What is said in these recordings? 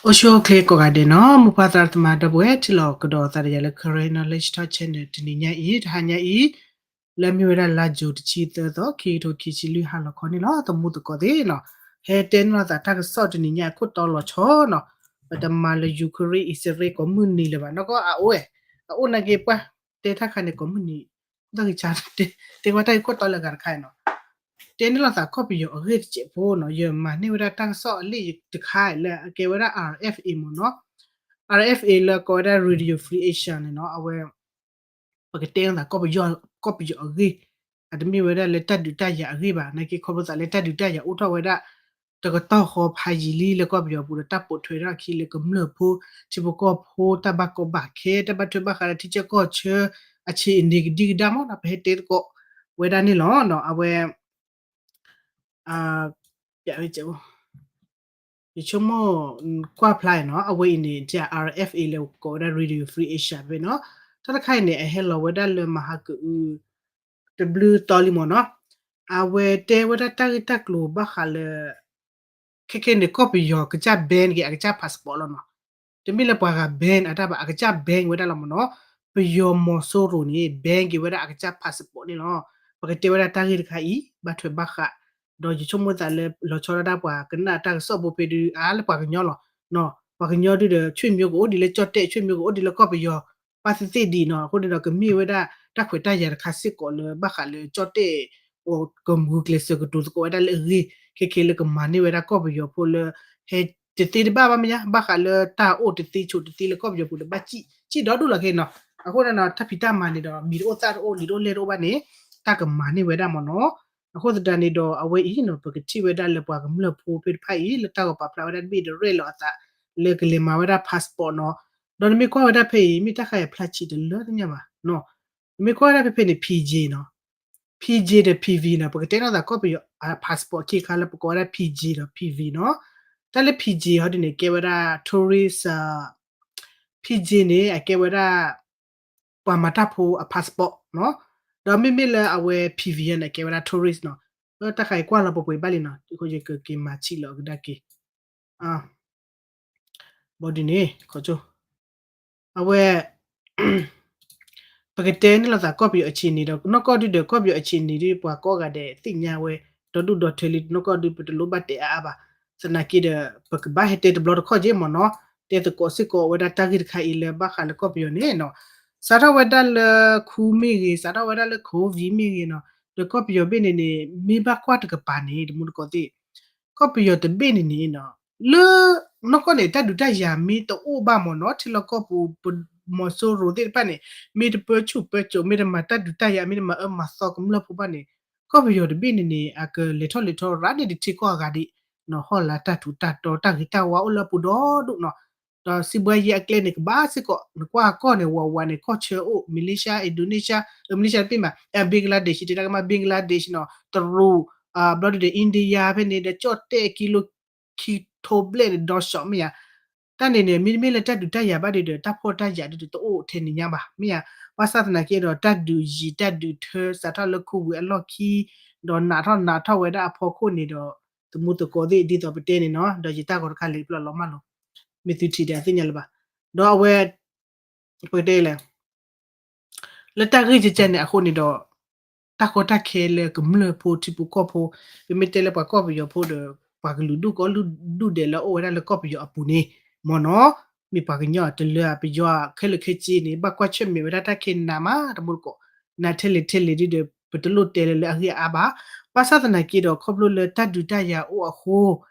အိၣ်ဆူၣ်အိၣ်ချ့ကိးဂၤဒဲးနီၤ, မိၢ်ပၢ်သရၣ်သမါဒီပုၢ်ဝဲၢ် ထံၣ်လိာ်ကဒီးသးဒီးယၤလၢ Karen Knowledge Talk Channel တနံၤညါအံၤ တဟါညါအံၤ လၢအမ့ၢ်ဝဲဒၣ်လါယူၤတဆံသၢသီ ခံကထိခံဆံလွံၢ် ဟါလီၤခီန့ၣ်လီၤ. သမူသကိးသ့ၣ်နီၤ, ဟဲတဲန့ၢ်လိာ်သးတၢ်ကစီၣ်တနံၤညါအခိၣ်တီလီၤဆီနီၤ, ပတမၤလၢ Ukraine အံၣ်စရ့လး ကိးမုၢ်နံၤလၢၤဘၣ်, နီၢ်ကီၢ်အအိၣ်ဝဲ, အအိၣ်နာ်က့ပှၢ်, တဲတၢ်ခါန့ၣ် ကိးမုၢ်နံၤ, တၢ်ဂံၢ်ဆါ တဲဝဲတၢ်ဂ့ၢ်ခိၣ်တီလၢအဂၤတခါနီၤ တဲန့ၢ်လိာ်သးကီၢ်ပယီၤအဂ့ၢ်တစဲးဖိနီၤ, ယမၤန့ၢ်ဝဲဒၣ်တၢ်ကစီၣ်အလံာ်တခါလၢအကဲဝဲဒၣ် RFA မ့ၢ်နီၤ, RFA လၢကိးဝဲဒၣ် Radio Free Asia န့ၣ်နီၤ, အဝဲ ပကတဲလိာ်သးကီၢ်ပယီၤ, ကီၢ်ပယီၤအဂ့ၢ်, အတမ့ၢ်ဝဲဒၣ်လၢတၢ်ဒုးတၢ်ယၤအဂ့ၢ်ဘၣ်, နာ်က့ခီဖျိသးလၢတၢ်ဒုးတၢ်ယၤအိၣ်ထီၣ်ဝဲဒၣ် တကတီၢ်ဃီဖးယံာ်လံလၢကီၢ်ပယီၤပူၤဒီး တၢ်ပိာ်ထွဲထီၣ်အခံလၢကမျၢၢ်ဖိ ထံဖိကီၢ်ဖိ တၢ်ဘၣ်ကီဘၣ်ခဲ တၢ်ဘၣ်ထွဲဘၣ်ဃးဒီးထံဆၢကီၢ်ဆၢ အဆံးအန့ၣ်ကဒံကဒါမ့ၢ်နီၤ, ပဟဲတဲသကိးဝဲဒၣ်န့ၣ်လီၤ. အဝဲ ယဆိကမိၣ် ကွၢ်ဖျါနီၤ, အဝဲအံၤန့ၣ် RFA လၢကိးဝဲဒၣ် Radio Free Asia ဖဲနီၤ, တၢ်တခါအံၤန့ၣ် အဟဲလီၤဝဲဒၣ်လၢမဟါကအု တဘျုးသီလံမ့ၢ်နီၤ, အဝဲတဲဝဲဒၣ်တၢ်ဂ့ၢ်တၢ်ကျိၤဘၣ်ဃးလၢ ခဲခဲန့ၣ် ကီၢ်ပယီၤကစၢ် ban က့ၤအကစၢ် passport လီၤနီၤ, တမ့ၢ်လၢပှၤဂၤ ban အတၢ်ဘၣ် အကစၢ် ban ဝဲဒၣ်လီၤမ့ၢ်နီၤ, ပယီၤမီၤစိရိၤန့ၣ် ban က့ၤဝဲဒၣ်အကစၢ် passport န့ၣ်လီၤ. ပကတဲဝဲဒၣ်တၢ်ဂ့ၢ်တခါအံၤ ဘၣ်ထွဲဘၣ်ဃး ဒီးယဆိကမိၣ်သးလၢလီၤဆီဒၣ်တၢ်ပှၤကနၣ်တၢ်ကစီၣ်ဖိဖဲဒုးအါလၢပှၤကညီလီၤ. ပှၤကညီဒုဒီး ဆွေမျိုးကအိၣ်ဒံးလၢကၠီၣ်တဲၣ် ဆွေမျိုးကအိၣ်ဒံးလၢကီၢ်ပယီၤ ဘၣ်သ့ၣ်သ့ၣ်ဒံးနီၤ, အဃိန့ၣ်ဒီးကမ့ၢ်ဝဲဒၣ်တၢ်ခွဲးတၢ်ယာ်တခါစ့ၢ်ကီးလၢဘၣ်ဃးလၢကၠီၣ်တဲၣ် ကမၤဂုာ်ကျဲးစၢးကတိၤသကိးဝဲဒၣ်လၢအဂ့ၢ် ခဲခဲလၢကမၤန့ၢ်ဝဲဒၣ်ကီၢ်ပယီၤဖိလၢ ဟဲတသ့တဘၣ်ဘၣ်မ့ၢ်ညါ ဘၣ်ဃးလၢတၢ်အိၣ်တသ့ဆိးတသ့လၢကီၢ်ပယီၤပူၤဒီးဘၣ်စံၣ်ဒီဒူၣ်လီၤခဲနီၤ, အဃိန့ၣ်နီၤ တၢ်ဖံးတၢ်မၤန့ၣ်ဒီး မံၤတအိၣ်သၣ်တအိၣ် လံာ်တအိၣ်လဲၢ်တအိၣ်ဘၣ်န့ၣ် တၢ်ကမၤန့ၢ်ဝဲဒၣ်မ့ၢ်နီၤ. အဃိသတးန့ၣ်ဒီး အဝဲအံၤနီၤ ပကထံၣ်ဝဲဒၣ်လၢပှၤကမျၢၢ်ဖိဖဲတဖၣ်အံၤ လၢတၢ်ဂီၤပာ်ဖျါဝဲဒၣ်တဘ့ၣ်ဒီးရဲၣ်လီၤအသး လၢကလဲၤမၤဝဲဒၣ် passport နီၤ, ဒီးနမ့ၢ်ကွၢ်ဝဲဒၣ်ဖဲအံၤ မ့ၢ်တၢ်ဃါအံၤဖျါဆံးတလၢတညါဘၣ် နမ့ၢ်ကွၢ်ဝဲဒၣ်ဖဲဖဲန့ၣ် PJ နီၤ, PJ ဒီး PV နီၤ, ပကတဲလိာ်သးကီၢ်ပယီၤ passport ခံခါလၢပကိးဝဲဒၣ် PJ ဒီး PV နီၤ, တၢ်လၢ PJ ဟီဒ်န့ၣ် ကဲဝဲဒၣ် tourist, PJ န့ၣ် အကဲဝဲဒၣ် ပှၤမၤတၢ်ဖိအ passport နီၤ, ဒီးမ့မ့ၢ်လၢအဝဲ PV န့ၣ် ကဲဝဲဒၣ် tourist နီၤ, တၢ်ဃါအံၤကွၢ်လီၤပှဲၤပှဲၤဘၣ်လံနီၤ, ယကက့ၤမၤဆံးလီၤကဒါက့ၤ ဘီဒ်န့ၣ် ခီကၠိ အဝဲ ပကတဲန့ၢ်လိာ်သးကီၢ်ပယီၤအဆံးန့ၣ်ဒီး နီၢ်ကီၢ်ဒုဒီး ကီၢ်ပယီၤအဆံးန့ၣ်ဒု ပှၤကိးဂၤဒဲးသ့ၣ်ညါဝဲ ဒီဒူၣ်ဒီထၢလံ နီၢ်ကီၢ်ဒု ပတလိၣ်ဘၣ်တဲအါအါဘၣ်, သနာ်က့ဒီး ပကဘၣ်ဟဲတဲတဘျီတခီၣ်က့မ့ၢ်နီၤ, တဲသကိးစ့ၢ်ကီးဝဲဒၣ်တၢ်ဂ့ၢ်တခါအံၤလၢဘၣ်ဃးလၢကီၢ်ပယီၤန့ၣ်နီၤ, စးထီၣ်ဝဲဒၣ်လၢခူမ့ၢ်ဂ့ၤ စးထီၣ်ဝဲဒၣ်လၢ COVID မ့ၢ်ဂ့ၤနီၤ, ဒီးကီၢ်ပယီၤဘ့ၣ်န့ၣ်န့ၣ် မ့ၢ်ဘၣ်ကွၢ်တကပၤန့ၣ် တမူတကိးသ့ၣ် ကီၢ်ပယီၤတဘ့ၣ်န့ၣ်န့ၣ်နီၤ, လၢ နီၢ်ကီၢ်န့ၣ် တၢ်ဒုးတၢ်ယၤမ့ၢ်တအိၣ်ဘၣ်မ့ၢ်နီၤ, ထံလီၢ်ကီၢ်ပူၤ ပမီၤစိရိၤသ့ၣ်တဖၣ်န့ၣ် မ့ၢ်တပၢဆူၣ်ပၢစိး မ့ၢ်တမၤတၢ်ဒုးတၢ်ယၤ မ့ၢ်တမၤအၢမၤသီကမျၢၢ်ဖိဘၣ်န့ၣ်, ကီၢ်ပယီၤတဘ့ၣ်န့ၣ်န့ၣ် အကလဲၤထီၣ်လဲၤထီရၤန့ၣ် တထံကီၢ်အဂၤဒံး, ဟီၣ်လာ်တၢ်ထူးတၢ်တီၤ တၢ်ဂ့ၤတၢ်ဝါအိၣ်လၢအပူၤဒီဒူၣ်နီၤ, ဒီးစံးဘှါယံၤအကျဲန့ၣ် ကဘၣ်စ့ၢ်ကီး နကွၢ်ကီၢ်န့ၣ် ဝးဝးန့ၣ် ကီၢ်ဆၢအိၣ် Malaysia, Indonesia, Malaysia တဘ့ၣ်မး Bangladesh တဲတၢ်ကမၣ် Bangladesh နီၤ, တရူး ဘျီဒုဒီး India ဖဲန့ၣ်ဒီး ကၠီၣ်တဲၣ်ကံလိ ခံထိဘျဲၣ်န့ၣ် ဒီးစီၤမ့ၢ်ဧါ, တၢ်န့ၣ်န့ၣ် မ့တမ့ၢ်လၢတၢ်ဒုးတၢ်ယၤဘၣ်ဒီး တၢ်ဖှီၣ်တၢ်ယာ်ဒုဒီး တအိၣ်ထဲန့ၣ်ညါဘၣ် မ့ၢ်ဧါ, ဘၣ်ဆၣ်သနာ်က့ဒီး တၢ်ဒုးယံၤတၢ်ဒုးထၢ စးထီၣ်လၢ COVID အလီၢ်ခံ ဒီးနးထီၣ်နးထီၣ်ဝဲဒၣ်အဖီခိၣ်န့ၣ်ဒီး သမူသကိးသ့ၣ် ဒ်သိးပတဲန့ၣ်နီၤ ဒီးယတၢ်ဂီၤတခါလံာ်ပျီလီၤမၢ်လိာ်, မ့ၢ်သုထံၣ်ဒီးအသ့ၣ်ညါလၢၤဘၣ်, ဒီးအဝဲ ပတဲလဲၣ် လၢတၢ်ဂ့ၢ်ကဲကဲန့ၣ်အဃိန့ၣ်ဒီး တၢ်ကီတၢ်ခဲလၢကမျၢၢ်ဖိထံဖိကီၢ်ဖိ, ပမ့ၢ်တဲလၢပှၤကီၢ်ပယီၤဖိဒီး ပှၤကလုာ်ဒူၣ်ကိးဒူၣ်ဒဲးလၢအအိၣ်ဝဲဒၣ်လၢကီၢ်ပယီၤအပူၤန့ၣ် မ့ၢ်နီၤ, မ့ၢ်ပှၤကညီတလၢအပယီၤခဲလၢာ်ခဲဆ့န့ၣ် ဘၣ်ကွၢ်ဆၢၣ်မဲာ်ဝဲဒၣ်တၢ်ခဲနးမး တမူတကိး, နးထဲလဲၣ်ထဲလဲၣ်ဒုဒီး ပတလိၣ်တဲလၢလၢအဂ့ၢ်အါဘၣ်, ဘၣ်ဆၣ်သနာ်က့ဒီး ခီဖျိလၢတၢ်ဒုးတၢ်ယၤအိၣ်အဃိ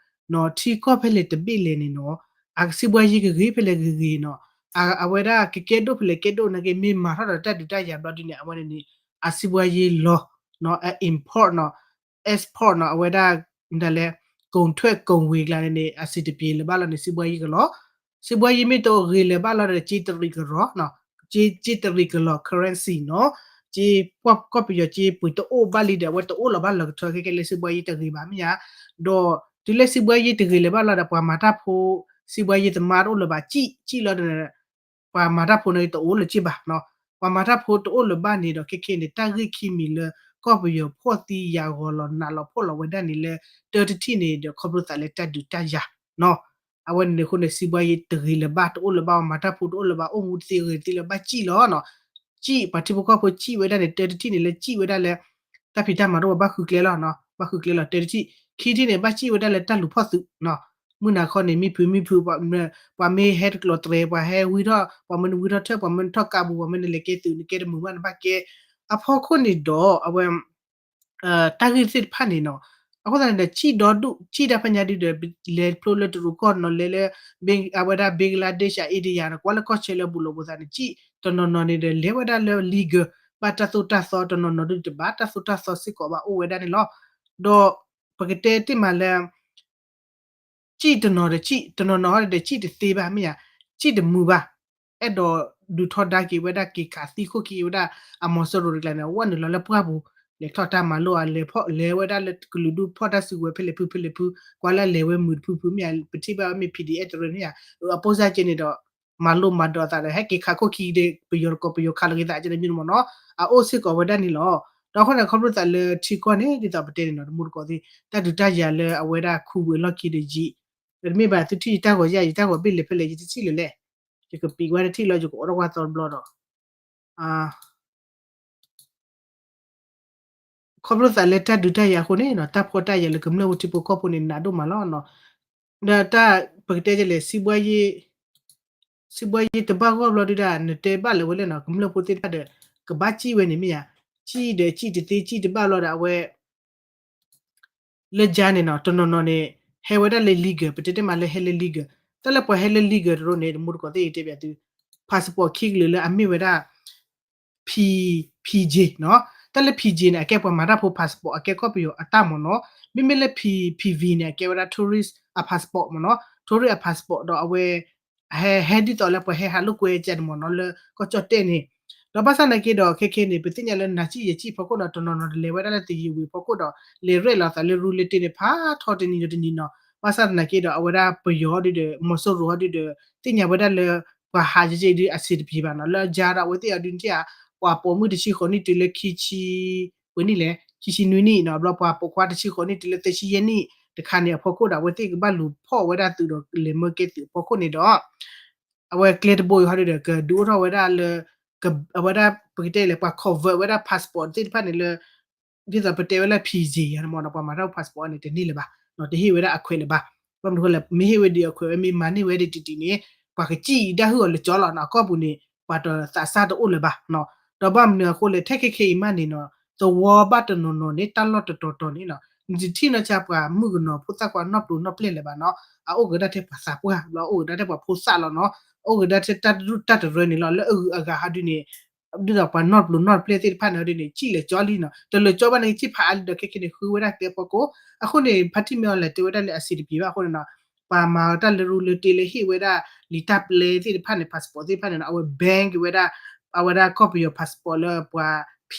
နီၤ ထံကီၢ်ဖဲလဲၣ်တဘ့ၣ်လဲၣ်န့ၣ်နီၤ အကစံးဘှါယံၤကဂ့ၤဖဲလဲၣ်ဂ့ၤဂ့ၤနီၤ အဝဲဒၣ်ကကဲဒိၣ်ဖဲလဲၣ်ကဲဒိၣ်နာ်က့ မ့ၢ်မၤထီၣ်ဒီးတၢ်ဒုးတၢ်ယၤဘျီဒ်န့ၣ် အဝဲန့ၣ်န့ၣ် အစံးဘှါယံၤလီၤ နီၤ အ import နီၤ export နီၤ အဝဲဒၣ် မတၤလဲၣ် ကိၣ်ထွဲၣ်ကိၣ်ဝ့ၤကျါန့ၣ်န့ၣ် အစံးတပျ့ၤလၢၤဘၣ်လီၤန့ၣ် စံးဘှါယံၤကလီၤ စံးဘှါယံၤမ့ၢ်တအိၣ်ဂ့ၤလၢၤဘၣ်လီၤဒီး က့တရံးကရီနီၤ က့တရံးကလီၤ currency နီၤ က့ပှၤကီၢ်ပယီၤက့ပှ့ၤတအိၣ်ဘၣ်လံဒီး အဝဲတအိၣ်လီၤဘၣ်လၢကထၢခဲကဲလၢစံးဘှါယံၤတဂ့ၤဘၣ်မ့ၢ်ဧါ ဒီးတုၤလၢစံးဘှါယံၤတဂ့ၤလၢၤဘၣ်လီၤဒီး ပှၤမၤတၢ်ဖိ စံးဘှါယံၤသမါတအိၣ်လၢၤဘၣ် ကံၣ်ကံၣ်လီၤဒီး ပှၤမၤတၢ်ဖိန့ၣ်တအိၣ်လၢၤက့ဘၣ်နီၤ ပှၤမၤတၢ်ဖိတအိၣ်လၢၤဘၣ်န့ၣ်ဒီး ခဲခဲန့ၣ် တၢ်ဂ့ၢ်ခံမံၤလၢ ကီၢ်ပယီၤဖှီၣ်သံယာ်ဂီၤလီၤနးလီၤဖှီၣ်လီၤဝဲဒၣ်န့ၣ်လၢ တၢတထံၣ်န့ၣ်ဒီး ခီဖျိသးလၢတၢ်ဒုးတၢ်ယၤနီၤ အဝဲန့ၣ်အဃိန့ၣ် စံးဘှါယ့တဂ့ၤလၢၤဘၣ် တအိၣ်လၢၤဘၣ် မၤတၢ်ဖိတအိၣ်လၢၤဘၣ် အိၣ်မူတသ့ဂ့ၤတသ့လၢၤဘၣ် စံၣ်လီၤနီၤ. စံၣ် ပှၤထံဖိကီၢ်ဖိစံၣ်ဝဲဒၣ်န့ၣ် တၢတထံၣ်န့ၣ်လၢစံၣ်ဝဲဒၣ်လၢ တၢ်ဖံးတၢ်မၤတအိၣ်ဘၣ် ဘၣ်ဃုကျဲလီၤနီၤ ဘၣ်ဃုကျဲလီၤ တၢတထံၣ်. ခံထံၣ်န့ၣ် ဘၣ်စံၣ်ဝဲဒၣ်လၢတၢ်လူၤဖီၣ်သုးနီၤ. မုၢ်နၤခီန့ၣ် မံဖုးမံဖုး ပှၤမ့ၢ်ဟဲတကျိးတြဲၤ ပှၤဟဲဝံထီၣ် ပှၤမ့ၢ်နဝံထီၣ်ထၢၣ် ပှၤမ့ၢ်နထီၣ်ကးပူၤ ပှၤမ့ၢ်နလဲၤကဲသုး နကဲတမုာ်ဘၣ် နဘၣ်ကဲ အဖီခိၣ်န့ၣ်ဒီး အဝဲ တၢ်ဂ့ၢ်သ့ၣ်တဖၣ်န့ၣ်နီၤ. အဃိသတးန့ၣ်ဒီး စံၣ်ဒီဒူၣ် စံၣ်တၢ်ဖဲညါဒုဒီး လဲၤဖျိလၢတရူးကီၢ်နီၤ လဲၤလၢ အဝဲဒၣ် Bangladesh India နီၤ ကွၢ်လၢကီၢ်ဆၢလၢဘူးလိာ်ပူၤသးန့ၣ် စံၣ်တနီၤနီၤန့ၣ်ဒီး လဲၤဝဲဒၣ်လၢ legal ဘၣ်တၢ်သိၣ်တၢ်သီ တနီၤနီၤဒုတဘၣ်တၢ်သိၣ်တၢ်သီစ့ၢ်ကီးဘၣ် အိၣ်ဝဲဒၣ်န့ၣ်လီၤ. ဒီးပကတဲတ့ၢ်မးလၢ စံၣ်တနီၤဒီး စံၣ်တနီၤနီၤဒီး စံၣ်တသ့ဘၣ် မ့ၢ်ဧါ, စံၣ်တမုာ်ဘၣ်, အဲၣ်ဒိးဒုးထီဒါက့ၤဝဲဒၣ် က့ၤခးသံခိၣ်ခံဝဲဒၣ် အမီၤစိရိၤတကျါန့ၣ် အဝဲနုာ်လီၤလၢပှၢ်ပူၤ လဲၤထီၣ်တၢ်မၤလိအလဲၤဖီၣ် လဲၤဝဲဒၣ်လၢကလုာ်ဒူၣ်ဖီၣ်တၢ်စုကဝဲၤဖဲလဲၣ်ဖုဖဲလဲၣ်ဖု, ကွၢ်လၢအလဲၤဝဲမုာ်တဖုဖု မ့ၢ်ဧါ, ပထံၣ်ဘၣ်ဝဲမ့ၢ် PDF တရၢန့ၣ်ဧါ, အပိစၢ်ကဲန့ၣ်ဒီး မၤလိမၤဒိးအသးဒီး ဟဲက့ၤခးခိၣ်ခံဒီး ပယီၤတကိးပယီၤခးလီၤက့ၤသးကဲန့ၣ်မ့ၢ်မ့ၢ်နီၤ, အအိၣ်စ့ၢ်ကီးဝဲဒၣ်န့ၣ်လီၤ. ဒီးအဃိန့ၣ်ခီဖျိသးလၢထံကီၢ်န့ၣ် ဒ်သိးပတဲန့ၣ်နီၤ တမူတကိးသ့ၣ် တၢ်ဒုးတၢ်ယၤလၢအဝဲဒၣ်ခူဝ့ၤလီၢ်ခံဒီးယံာ်, တမ့ၢ်ဘၣ်သုထံၣ်ယတၢ်ဂီၤယၢ် ယတၢ်ဂီၤဘ့ၣ်လဲၤဖဲလဲၣ် ယတထံၣ်လၢၤလဲၣ်, ယကပံးဝဲတထံၣ်လီၤ ယကအိးထီၣ်ကွၢ်သီတဘျီဒီး ခီဖျိသးလၢတၢ်ဒုးတၢ်ယၤအဃိန့ၣ်နီၤ တၢ်ဖှီၣ်တၢ်ယာ်လၢကမျၢၢ်ဖိထံဖိကီၢ်ဖိန့ၣ် နးဒိၣ်မးလီၤနီၤ. ဒီးတၢ် ပကတဲဒ်လဲၣ် စံးဘှါယ့ စံးဘှါယ့တဘၣ်ဂီၢ်ဘျီဒုဒၣ် နတဲဘၣ်လၢၤဝဲလဲၣ်နီၤ ကမျၢၢ်ဖိသ့ၣ်တဖၣ်ဒီး ကဘၣ်စံၣ်ဝဲန့ၣ်မ့ၢ်ဧါ, စံၣ်ဒီးစံၣ်တသ့ စံၣ်တဘၣ်ဘျီဒီး အဝဲ လၢကၠါန့ၣ်နီၤ တနီၤနီၤန့ၣ် ဟဲဝဲဒၣ်လၢ legal ပတဲတ့ၢ်မးလၢဟဲလၢ legal, တၢ်လၢပှၤဟဲလၢ legal တရိးန့ၣ် တမူတကိးသ့ၣ်အံၤတဲဘၣ်သု passport ခံကလုာ်လၢအမ့ၢ်ဝဲဒၣ် P PJ နီၤ, တၢ်လၢ PJ န့ၣ် အကဲပှၤမၤတၢ်ဖိ passport အကဲကီၢ်ပယီၤအတၢ်မ့ၢ်နီၤ, မ့မ့ၢ်လၢ P PV န့ၣ် အကဲဝဲဒၣ် tourist အ passport မ့ၢ်နီၤ, tourist အ passport ဒီးအဝဲ ဟဲဟဲဒ်သိးလၢပှၤဟဲဟးလိာ်ကွဲကၠါန့ၣ်မ့ၢ်နီၤ လၢကီၢ်ကၠီၣ်တဲၣ်န့ၣ်, ဒီးဘၣ်ဆၣ်နာ်က့ဒီး ခဲခဲန့ၣ် ပသ့ၣ်ညါလၢနၤစံၣ်ယဲၢ်စံၣ်ဖီခိၣ်ဒီး တနီၤနီၤတလဲၤဝဲဒၣ်လၢတယံာ်ဝံၤဖီခိၣ်ဒီး လဲၤရဲၣ်လီၤသးလၢရူလၢတ့ၢ်န့ၣ် ဖးထီတနံၤဒီးတနံၤနီၤ, ဘၣ်ဆၣ်သနာ်က့ဒီး အဝဲဒၣ်ပယီၤဒုဒီး မီၤစိရိၤဟီဒုဒီး သ့ၣ်ညါဝဲဒၣ်လၢ ပှၤဟးယဲၢ်ယဲၢ်ဒုအဆံးတပျံၤဘၣ်နီၤ, လၢကၠါဒီးအဝဲသ့ၣ်အဒုန့ၣ်ဧါ, ပှၤပိာ်မုၣ်တဆံဃိးနံၣ်တုၤလၢခံဆံ ဝဲနံၣ်လဲၣ် ခံဆံနွံနံၣ်နီၤ, ဘျီပှၤပိာ်ခွါတဆံဃိးနံၣ်တုၤလၢသၢဆံယဲၢ်နံၣ် တခါန့ၣ်အဖီခိၣ်ဒီး အဝဲသ့ၣ်ကဘၣ်လူၤဖီၣ်ဝဲဒၣ်သုးဒီးလဲၤမၢကဲသုးအဖီခိၣ်န့ၣ်ဒီး အဝဲကျဲတဘိအံၤဟီဒုဒီး ကဒုးအိၣ်ထီၣ်ဝဲဒၣ်လၢ အဝဲဒၣ်ပကတဲလဲၣ် ပှၤ convert ဝဲဒၣ် passport သ့ၣ်တဖၣ်န့ၣ်လၢ ဒ်သိးပတဲဝဲလၢ PJ မ့ၢ်နီၤ ပှၤမၤတၢ် passport န့ၣ် တန့ၢ်လၢၤဘၣ်, တဟ့ၣ်ဝဲဒၣ်အခွဲးလၢၤဘၣ်, ဘၣ်မနုၤဃိလဲၣ် မ့ၢ်ဟ့ၣ်ဝဲဒ်အခွဲးဝဲ မ့ၢ်မၤန့ၢ်ဝဲဒ်တံၢ်တံၢ်န့ၣ် ပှၤကစံၣ်ဒၣ်ဟုၣ်အီၤလၢကၠီလီၤနီၤ, အကီၢ်ပူၤန့ၣ် ပှၤတသးစၢ်တအိၣ်လၢၤဘၣ်နီၤ, ဒီးဘၣ်မနုၤအဃိလဲၣ် ထဲခဲခဲအံၤမးန့ၣ်နီၤ သဝီဘၣ်တနီၤနီၤန့ၣ် တၢ်လီၢ်တတီၤတီၤန့ၣ်နီၤ နတထံၣ်နီၢ်ဆါပှၤမုၣ်ကနီၤဖိသၣ်ခွါနီတပျိၤနီတပျဲၢ်လၢၤဘၣ်နီၤ, အအိၣ်က့ၤဒၣ်ထဲပှၤသးပှၢ် ဘျီအိၣ်က့ၤဒၣ်ထဲပှၤဖိသၣ်လီၤနီၤ, အိၣ်က့ၤဒၣ်ထဲတၢ်တရူၢ်တၢ်တရၢန့ၣ်လီၤ, လၢအဂုၤအဂၤဟီဒုန့ၣ် ဒ်သိးပှၤနီတပျိၤနီတပျဲၢ်သ့ၣ်တဖၣ်န့ၣ်ဟီဒုန့ၣ် စံၣ်လၢကၠီလံနီၤ, တလၢကၠီဘၣ်န့ၣ် စံၣ်ဖးအါလံဒီး ခဲခဲန့ၣ် ဃုဝဲဒၣ်ကျဲဖီခိၣ်, အဃိန့ၣ် ဖါတံၢ်မ့ၢ်အီၤလဲၤတဲဝဲဒၣ်လၢအဆံးတပျံၤဘၣ်အဃိန့ၣ်နီၤ ပှၤမၤတၢ်လၢရူလၢတ့လၢဟ့ၣ်ဝဲဒၣ် လံာ်တၢ်ပျဲသ့ၣ်တဖၣ်န့ၣ် passport သ့ၣ်တဖၣ်န့ၣ်နီၤ အဝဲ ban က့ၤဝဲဒၣ် အဝဲဒၣ်ကီၢ်ပယီၤ passport လၢပှၤ P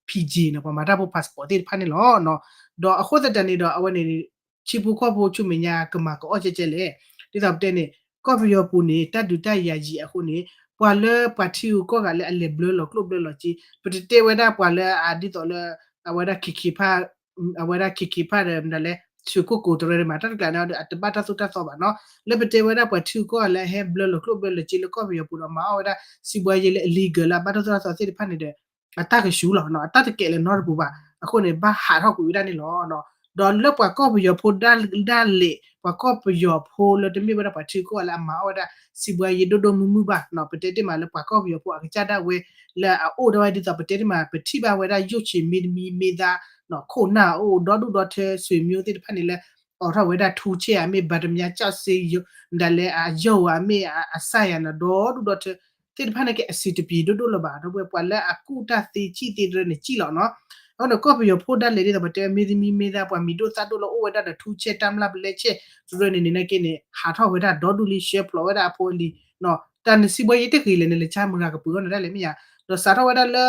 PJ နီၤ ပှၤမၤတၢ်ဖိ passport သ့ၣ်တဖၣ်န့ၣ်လီၤနီၤ, ဒီးအဃိသတးန့ၣ်ဒီး အဝဲန့ၣ် ထံဖိကီၢ်ဖိဆူမဲာ်ညါကမၤကအီၣ်ကဲကဲလဲၣ်, ဒ်သိးပတဲန့ၣ် ကီၢ်ပယီၤပူၤန့ၣ် တၢ်ဒုးတၢ်ယၤယံာ်အဃိန့ၣ် ပှၤလၢပှၤထံဂုၤကီၢ်ဂၤလၢအလဲၤဘျၢလီၤကျိၣ်ဘျၢလီၤစ့ ပတတဲဝဲဒၣ်ပှၤလၢအဒ်သိးလၢ အဝဲဒၣ် KK ဖၣ် အဝဲဒၣ် KK ဖၣ်ဒီးမတၤလဲၣ် ဆွ့ၣ်ကိၣ်ကိၤတရၢန့ၣ်မး တၢ်တကျါန့ၣ်ဒီး အတဘၣ်တၢ်သိၣ်တၢ်သီဘၣ်နီၤ, လၢပတဲဝဲဒၣ်ပှၤထံဂုၤကီၢ်ဂၤလၢအဟဲဘျၢလီၤကျိၣ်ဘျၢလီၤစ့လၢကီၢ်ပယီၤပူၤဒီး မၤအီၣ်ဝဲဒၣ် စံးဘှါယ့လၢ illegal လၢအဘၣ်တၢ်သိၣ်တၢ်သီသ့ၣ်တဖၣ်န့ၣ်ဒီး အတၢ်ကဆူးလီၤနီၤ, အတၢ်တကဲးလၢၤနီတပူၤဘၣ်, အဃိန့ၣ် ဘၣ်ဟးထီၣ်ကွံာ်ဝဲဒၣ်န့ၣ်လီၤ. ဒီးလၢပှၤကီၢ်ပယီၤဖိဒၣ်လဲာ် ပှၤကီၢ်ပယီၤဖိလၢတမ့ၢ်ဝဲဒၣ်ပှၤထံဂုၤကီၢ်ဂၤလၢအမၤအီၣ်ဝဲဒၣ် စံးဘှါယ့ဒိၣ်ဒိၣ်မုၢ်မုၢ်ဘၣ်နီၤ, ပတဲတ့ၢ်မးလၢပှၤကီၢ်ပယီၤဖိအကစၢ်ဒၣ်ဝဲ လၢအအိၣ်ဒၣ်ဝဲဒ်သိးပတဲတ့ၢ်မး ပထံၣ်ဘၣ်ဝဲဒၣ်ယိၣ်ဆံးမ့တမံၤမ့ၢ်သါ ခိၣ်နၢ်အိၣ်ဒီဒူၣ်ဒီထၢ ဆွေမျိုးသ့ၣ်တဖၣ်န့ၣ်လၢ အိးထီၣ်ဝဲဒၣ်ထူဆဲးဧါမ့ၢ် ဘါတမါကျောက်စိမ်း ဒၣ်လဲာ်အယိာ်ဧါမ့ၢ်အစၢ်ယၤနီၤ ဒီဒူၣ်ဒီထၢ သ့ၣ်တဖၣ်န့ၣ်က့အဆံးတပျံၤဒိၣ်ဒိၣ်လၢၤဘၣ်, ဒီးပှၤလၢအကူၣ်တၢ်သ့စံၣ်သ့တရၢန့ၣ်စံၣ်လီၤနီၤ. အဃိန့ၣ် ကီၢ်ပယီၤဖိဒၣ်လဲာ်ဒ်သိးပတဲမ့တမံၤမ့ၢ်သါ ပှၤမံၤဒိၣ်သၣ်ဒိၣ်လၢအိၣ်ဝဲဒၣ်ဒီးထူဆဲးတၢ်မျၢ်ပလဲဆဲးတရၢန့ၣ်န့ၣ်နာ်က့န့ၣ် ဟးထီၣ်ဝဲဒၣ်ဒီဒူၣ်လံ ဆှၢဖျိးဝဲဒၣ်အဖိအလံၤနီၤ, တၢ်နစံးဘှါယ့တဂ့ၤလဲၣ်န့ၣ် လၢဆါမုၢ်ဂၤကပၤအီၤန့ၣ်ဒၣ်လဲာ်မ့ၢ်ယါ, ဒီးစးထီၣ်ဝဲဒၣ်လၢ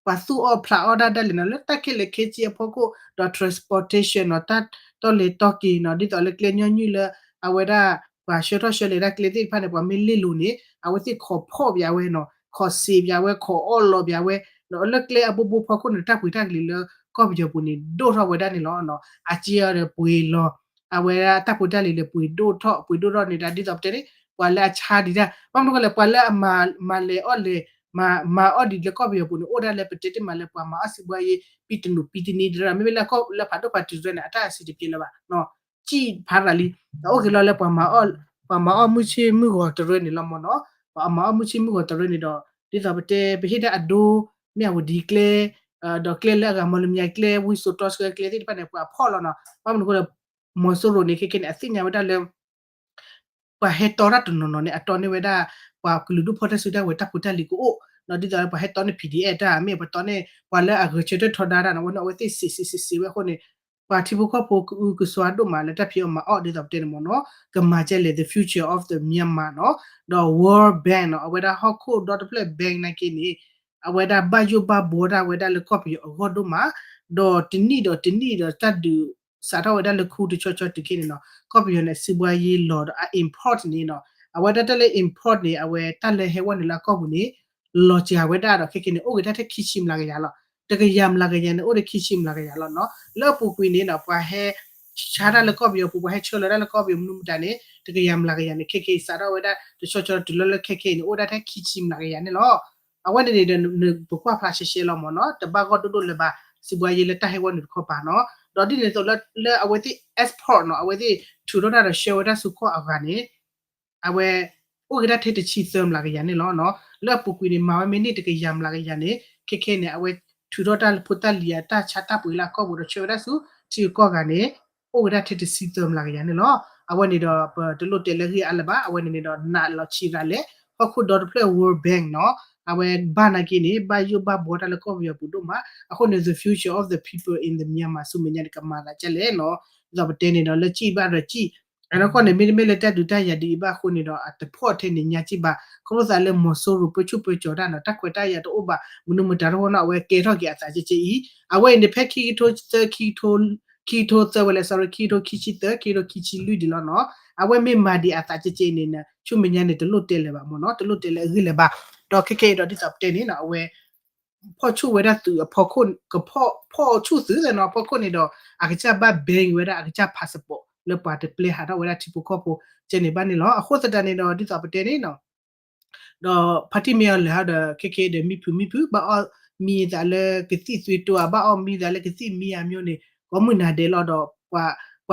ပှၤသူၣ်အီၣ်ဖျးအီၣ်ဒၣ်ဒၣ်လဲာ်နီၤ လၢတၢ်ခဲလၢာ်ခဲဆ့အဖီခိၣ် ဒီး transportation နီၤ တၢ်တီၢ်လဲၤတီၢ်က့ၤနီၤ ဒ်သိးလၢကျဲညီနုၢ်လၢ အဝဲဒၣ် ပှၤဆှၢထီၣ်ဆှၢလဲၤဒၣ်ကျဲသ့ၣ်တဖၣ်န့ၣ် ပှၤမ့ၢ်လ့ၣ်လိၤန့ၣ် အဝဲသ့ၣ်ခိးဖီၣ်ပၠးဝဲနီၤ ခိးစံးပၠးဝဲ ခိးအီၣ်လီၤပၠးဝဲ ဒီးလၢကျဲအဘိဘိဖီခိၣ်န့ၣ် တၢ်ပှ့ၤတၢ်ကလံၤလၢကီၢ်ပယီၤပူၤန့ၣ် ဒိၣ်ထီၣ်ဝဲဒၣ်န့ၣ်လီၤ. အစ့အီၤဒီးပှ့ၤလီၤ အဝဲဒၣ်တၢ်ဖိတၢ်လံၤလဲၤပှ့ၤဒိၣ်ထီၣ် ပှ့ၤဒိၣ်ထီၣ်န့ၣ်ဒၣ် ဒ်သိးပတဲန့ၣ် ပှၤလၢအဆါဒံးတၢ် ဘၣ်မနုၤဃိလဲၣ် ပှၤလၢအမၤလဲၤအီၣ်လဲၤ မၤအီၣ်ဒံးလၢကီၢ်ပယီၤပူၤန့ၣ် အိၣ်ဒၣ်လၢပတဲတ့ၢ်မးလၢပှၤမၤအီၣ်စံးဘှါယ့ ပံတနူးပံတနံၤတရၢ မ့မ့ၢ်လၢဖးဒိၣ်ဖးထီတရၢန့ၣ် အတၢ်စံးတပျဲလၢၤဘၣ် စံးဖးရၤလံ အအိၣ်က့ၤလီၤလၢ ပှၤမၤအီၣ်မုၢ်ဆ့ၣ်မုၢ်ဂီၤတရၢန့ၣ်လီၤမ့ၢ်နီၤ ပှၤမၤအီၣ်မုၢ်ဆ့ၣ်မုၢ်ဂီၤတရၢန့ၣ်ဒီး ဒ်သိးပတဲ ပဟ့ၣ်ဒၣ်အဒိ မ့ၢ်အဝဲဒ်ကျဲ ဒီးကျဲလၢအဂၤမီလမၠဲၤကျဲ ဝံစိာ်တီဆှၢကျဲသ့ၣ်တဖၣ်န့ၣ် ပှၤဖီၣ်လီၤနီၤ ဘၣ်မနုၤဃိလဲၣ် မီၤစိရိၤန့ၣ် ခဲခဲန့ၣ် အသ့ၣ်ညါဝဲဒၣ်လၢ ပှၤဟဲတီတၢ်တနီၤနီၤန့ၣ် အတီန့ၢ်ဝဲဒၣ် ပှၤကလုာ်ဒူၣ်ဖီၣ်တၢ်စုတၢ်ဝဲၤတၢ်ဖိတၢ်လံၤကအိၣ် ဒီးဒ်သိးလၢပှၤဟဲတီန့ၢ် PDF တၢ် မ့ၢ်ပှၤတီန့ၢ် ပှၤလၢအဂဲၤဆၢထၢၣ်ထီဒါတၢ်နီၤ အဝဲန့ၣ် အဝဲသ့ၣ်စံးစံးစံးစံးဝဲအဃိန့ၣ် ပှၤထံဖိကီၢ်ဖိကအုကစွါဒိၣ်မးလၢတၢ်ဖံးအီၣ်မၤအီၣ်ဒ်သိးပတဲန့ၣ်မ့ၢ်နီၤ ကမၤကဲလဲၣ် the future of the Myanmar နီၤ ဒီး World Bank နီၤ အဝဲဒၣ်ဟီၣ်ခိၣ်ဒီတဖျၢၣ် bank နာ်က့န့ၣ် အဝဲဒၣ်ဘၣ်ယိၣ်ဘၣ်ဘှီတၢ်ဝဲဒၣ်လၢကီၢ်ပယီၤအဂီၢ်ဒိၣ်မး ဒီးတနံၣ်ဒီးတနံၣ်ဒီးတၢ်ဒုး စးထီၣ်ဝဲဒၣ်လၢခူတဆီဆီတုၤခဲန့ၣ်နီၤ ကီၢ်ပယီၤန့ၣ် အစုဘှါယ့လီၤဒီးအ import န့ၣ်နီၤ အဝဲဒၣ်တၢ်လၢ import န့ၣ် အဝဲတၢ်လၢဟဲဝဲနုာ်လၢအကီၢ်ပူၤန့ၣ် လီၤစှၤဝဲဒၣ်ဒီးခဲခဲန့ၣ် အိၣ်က့ၤတၢ်ထဲခံဆံမျးကယၤလီၤ တကယၤမျးကယၤန့ၣ် အိၣ်ဒီးခံဆံမျးကယၤလီၤနီၤ လၢအပူၤကွံာ်န့ၣ်နီၤ ပှၤဟဲဆါတၢ်လၢကီၢ်ပယီၤပူၤ ပှၤဟဲဆှၢလီၤတၢ်လၢကီၢ်ပယီၤမနုၤမတၤန့ၣ် တကယၤမျးကယၤန့ၣ် ခဲခဲအံၤစးထီၣ်ဝဲဒၣ် တဆီဆီတုၤလၢလၢခဲခဲအံၤန့ၣ် အိၣ်ဒၣ်ထဲခံဆံမျးကယၤန့ၣ်လီၤ အဝဲန့ၣ်န့ၣ်ဒီး ပကွၢ်ဖျါရှဲရှဲလီၤမ့ၢ်နီၤ တဘၣ်ဂီၢ်ဒိၣ်ဒိၣ်လၢၤဘၣ် စုဘှါယ့လၢတၢ်ဟဲဝဲနုာ်တခီပၤနီၤ ဒီးဒ်န့ၣ်အသိးလၢ လၢအဝဲသ့ၣ် export နီၤ အဝဲသ့ၣ်ထုးထီၣ်တၢ်ဒီးဆှၢဝဲဒၣ်ဆူကီၢ်အဂၤန့ၣ် အဝဲ အိၣ်က့ၤဒၣ်ထဲတဆံသၢမျးကယၤန့ၣ်လီၤနီၤ လၢအပူၤကွံာ်န့ၣ် မၤဝဲမ့ၢ်န့ၢ်တကယၤမျးကယၤန့ၣ် ခဲခဲန့ၣ် အဝဲထုးထီၣ်တၢ်လၢဖိတၢ်လံၤအတၢ်ဆါတၢ်ပှ့ၤလၢအကီၢ်ပူၤဒီးဆှၢဝဲဒၣ်ဆူ ထံဂုၤကီၢ်ဂၤန့ၣ် အိၣ်က့ၤဒၣ်ထဲတဆံသၢမျးကယၤန့ၣ်လီၤ အဝဲန့ၣ်ဒီးပတလိၣ်တဲလၢအဂ့ၢ်အါလၢၤဘၣ် အဝဲန့ၣ်န့ၣ်ဒီး နးလီၤဆံးရၤလဲၣ် ဟီၣ်ခိၣ်ဒီတဖျၢၣ် World Bank နီၤ အဝဲဘၣ်နာ်က့န့ၣ် ဘၣ်ယိၣ်ဘၣ်ဘှီတၢ်လၢကီၢ်ပယီၤပူၤဒိၣ်မး အဃိန့ၣ် the future of the people in the Myanmar ဆူမဲာ်ညါန့ၣ် ကမၤသးဒ်လဲၣ်နီၤ ဒ်သိးပတဲန့ၣ်ဒီး လၢစံၣ်ဘၣ်ဒီးစံၣ် အနီၢ်ကီၢ်န့ၣ် မ့တမ့ၢ်လၢတၢ်ဒုးတၢ်ယၤဒ်အံၤဘၣ်အဃိန့ၣ်ဒီး အတဖီၣ်ထဲန့ၣ်ညါစံၣ်ဘၣ် ခီဖျိသးလၢမီၤစိရိၤပၢဆူၣ်ပၢကၠီၤတၢ်နီၤ တၢ်ခွဲးတၢ်ယာ်တအိၣ်ဘၣ် မနုၤမတၤတဝီနီၤ အဝဲကဲထီၣ်က့ၤအသးကဲကဲအံၤ အဝဲအံၤန့ၣ် ဖဲခံကထိသၢ ခံကထိ ခံကထိသၢဝဲလဲၣ် sorry ခံကထိခံဆံသၢ ခံကထိခံဆံလွံၢ်ဒံးလီၤနီၤ အဝဲမ့ၢ်မၤဒံးအသးကဲကဲအံၤန့ၣ် ဆူမဲာ်ညါန့ၣ် တလိၣ်တဲလၢၤဘၣ်မ့ၢ်နီၤ တလိၣ်တဲလၢၤအဂ့ၢ်လၢၤဘၣ် ဒီးခဲခဲအံၤဒီးဒ်သိးပတဲန့ၣ်နီၤ အဝဲ ဖီၣ်ဆူၣ်ဝဲဒၣ်သုးအဖီခိၣ် ကဖီၣ် ဖီၣ်ဆူၣ်သုးသ့ၣ်နီၤ အဖီခိၣ်န့ၣ်ဒီး အကစၢ်ဘၣ် ban ဝဲဒၣ်အကစၢ် passport လၢပှၤတပျဲဟးထီၣ်ဝဲဒၣ်ထံဖိကီၢ်ဖိ ကဲန့ၣ်ဘၣ်န့ၣ်လီၤ အဃိသတးန့ၣ်ဒီး ဒ်သိးပတဲန့ၣ်နီၤ ဒီးဖါတံၢ်မ့ၢ်အီၤလဲၣ်ဟီဒီး ခဲခဲဒီးမံဖုးမံဖုး ဘၣ်အီၣ်မံသးလၢကသံၣ်သွံတိၤဧါ ဘၣ်အီၣ်မံသးလၢကသံၣ်မံဧါ မျိုးန့ၣ် ကိးမုၢ်နၤဒဲးလီၤဒီး ပှ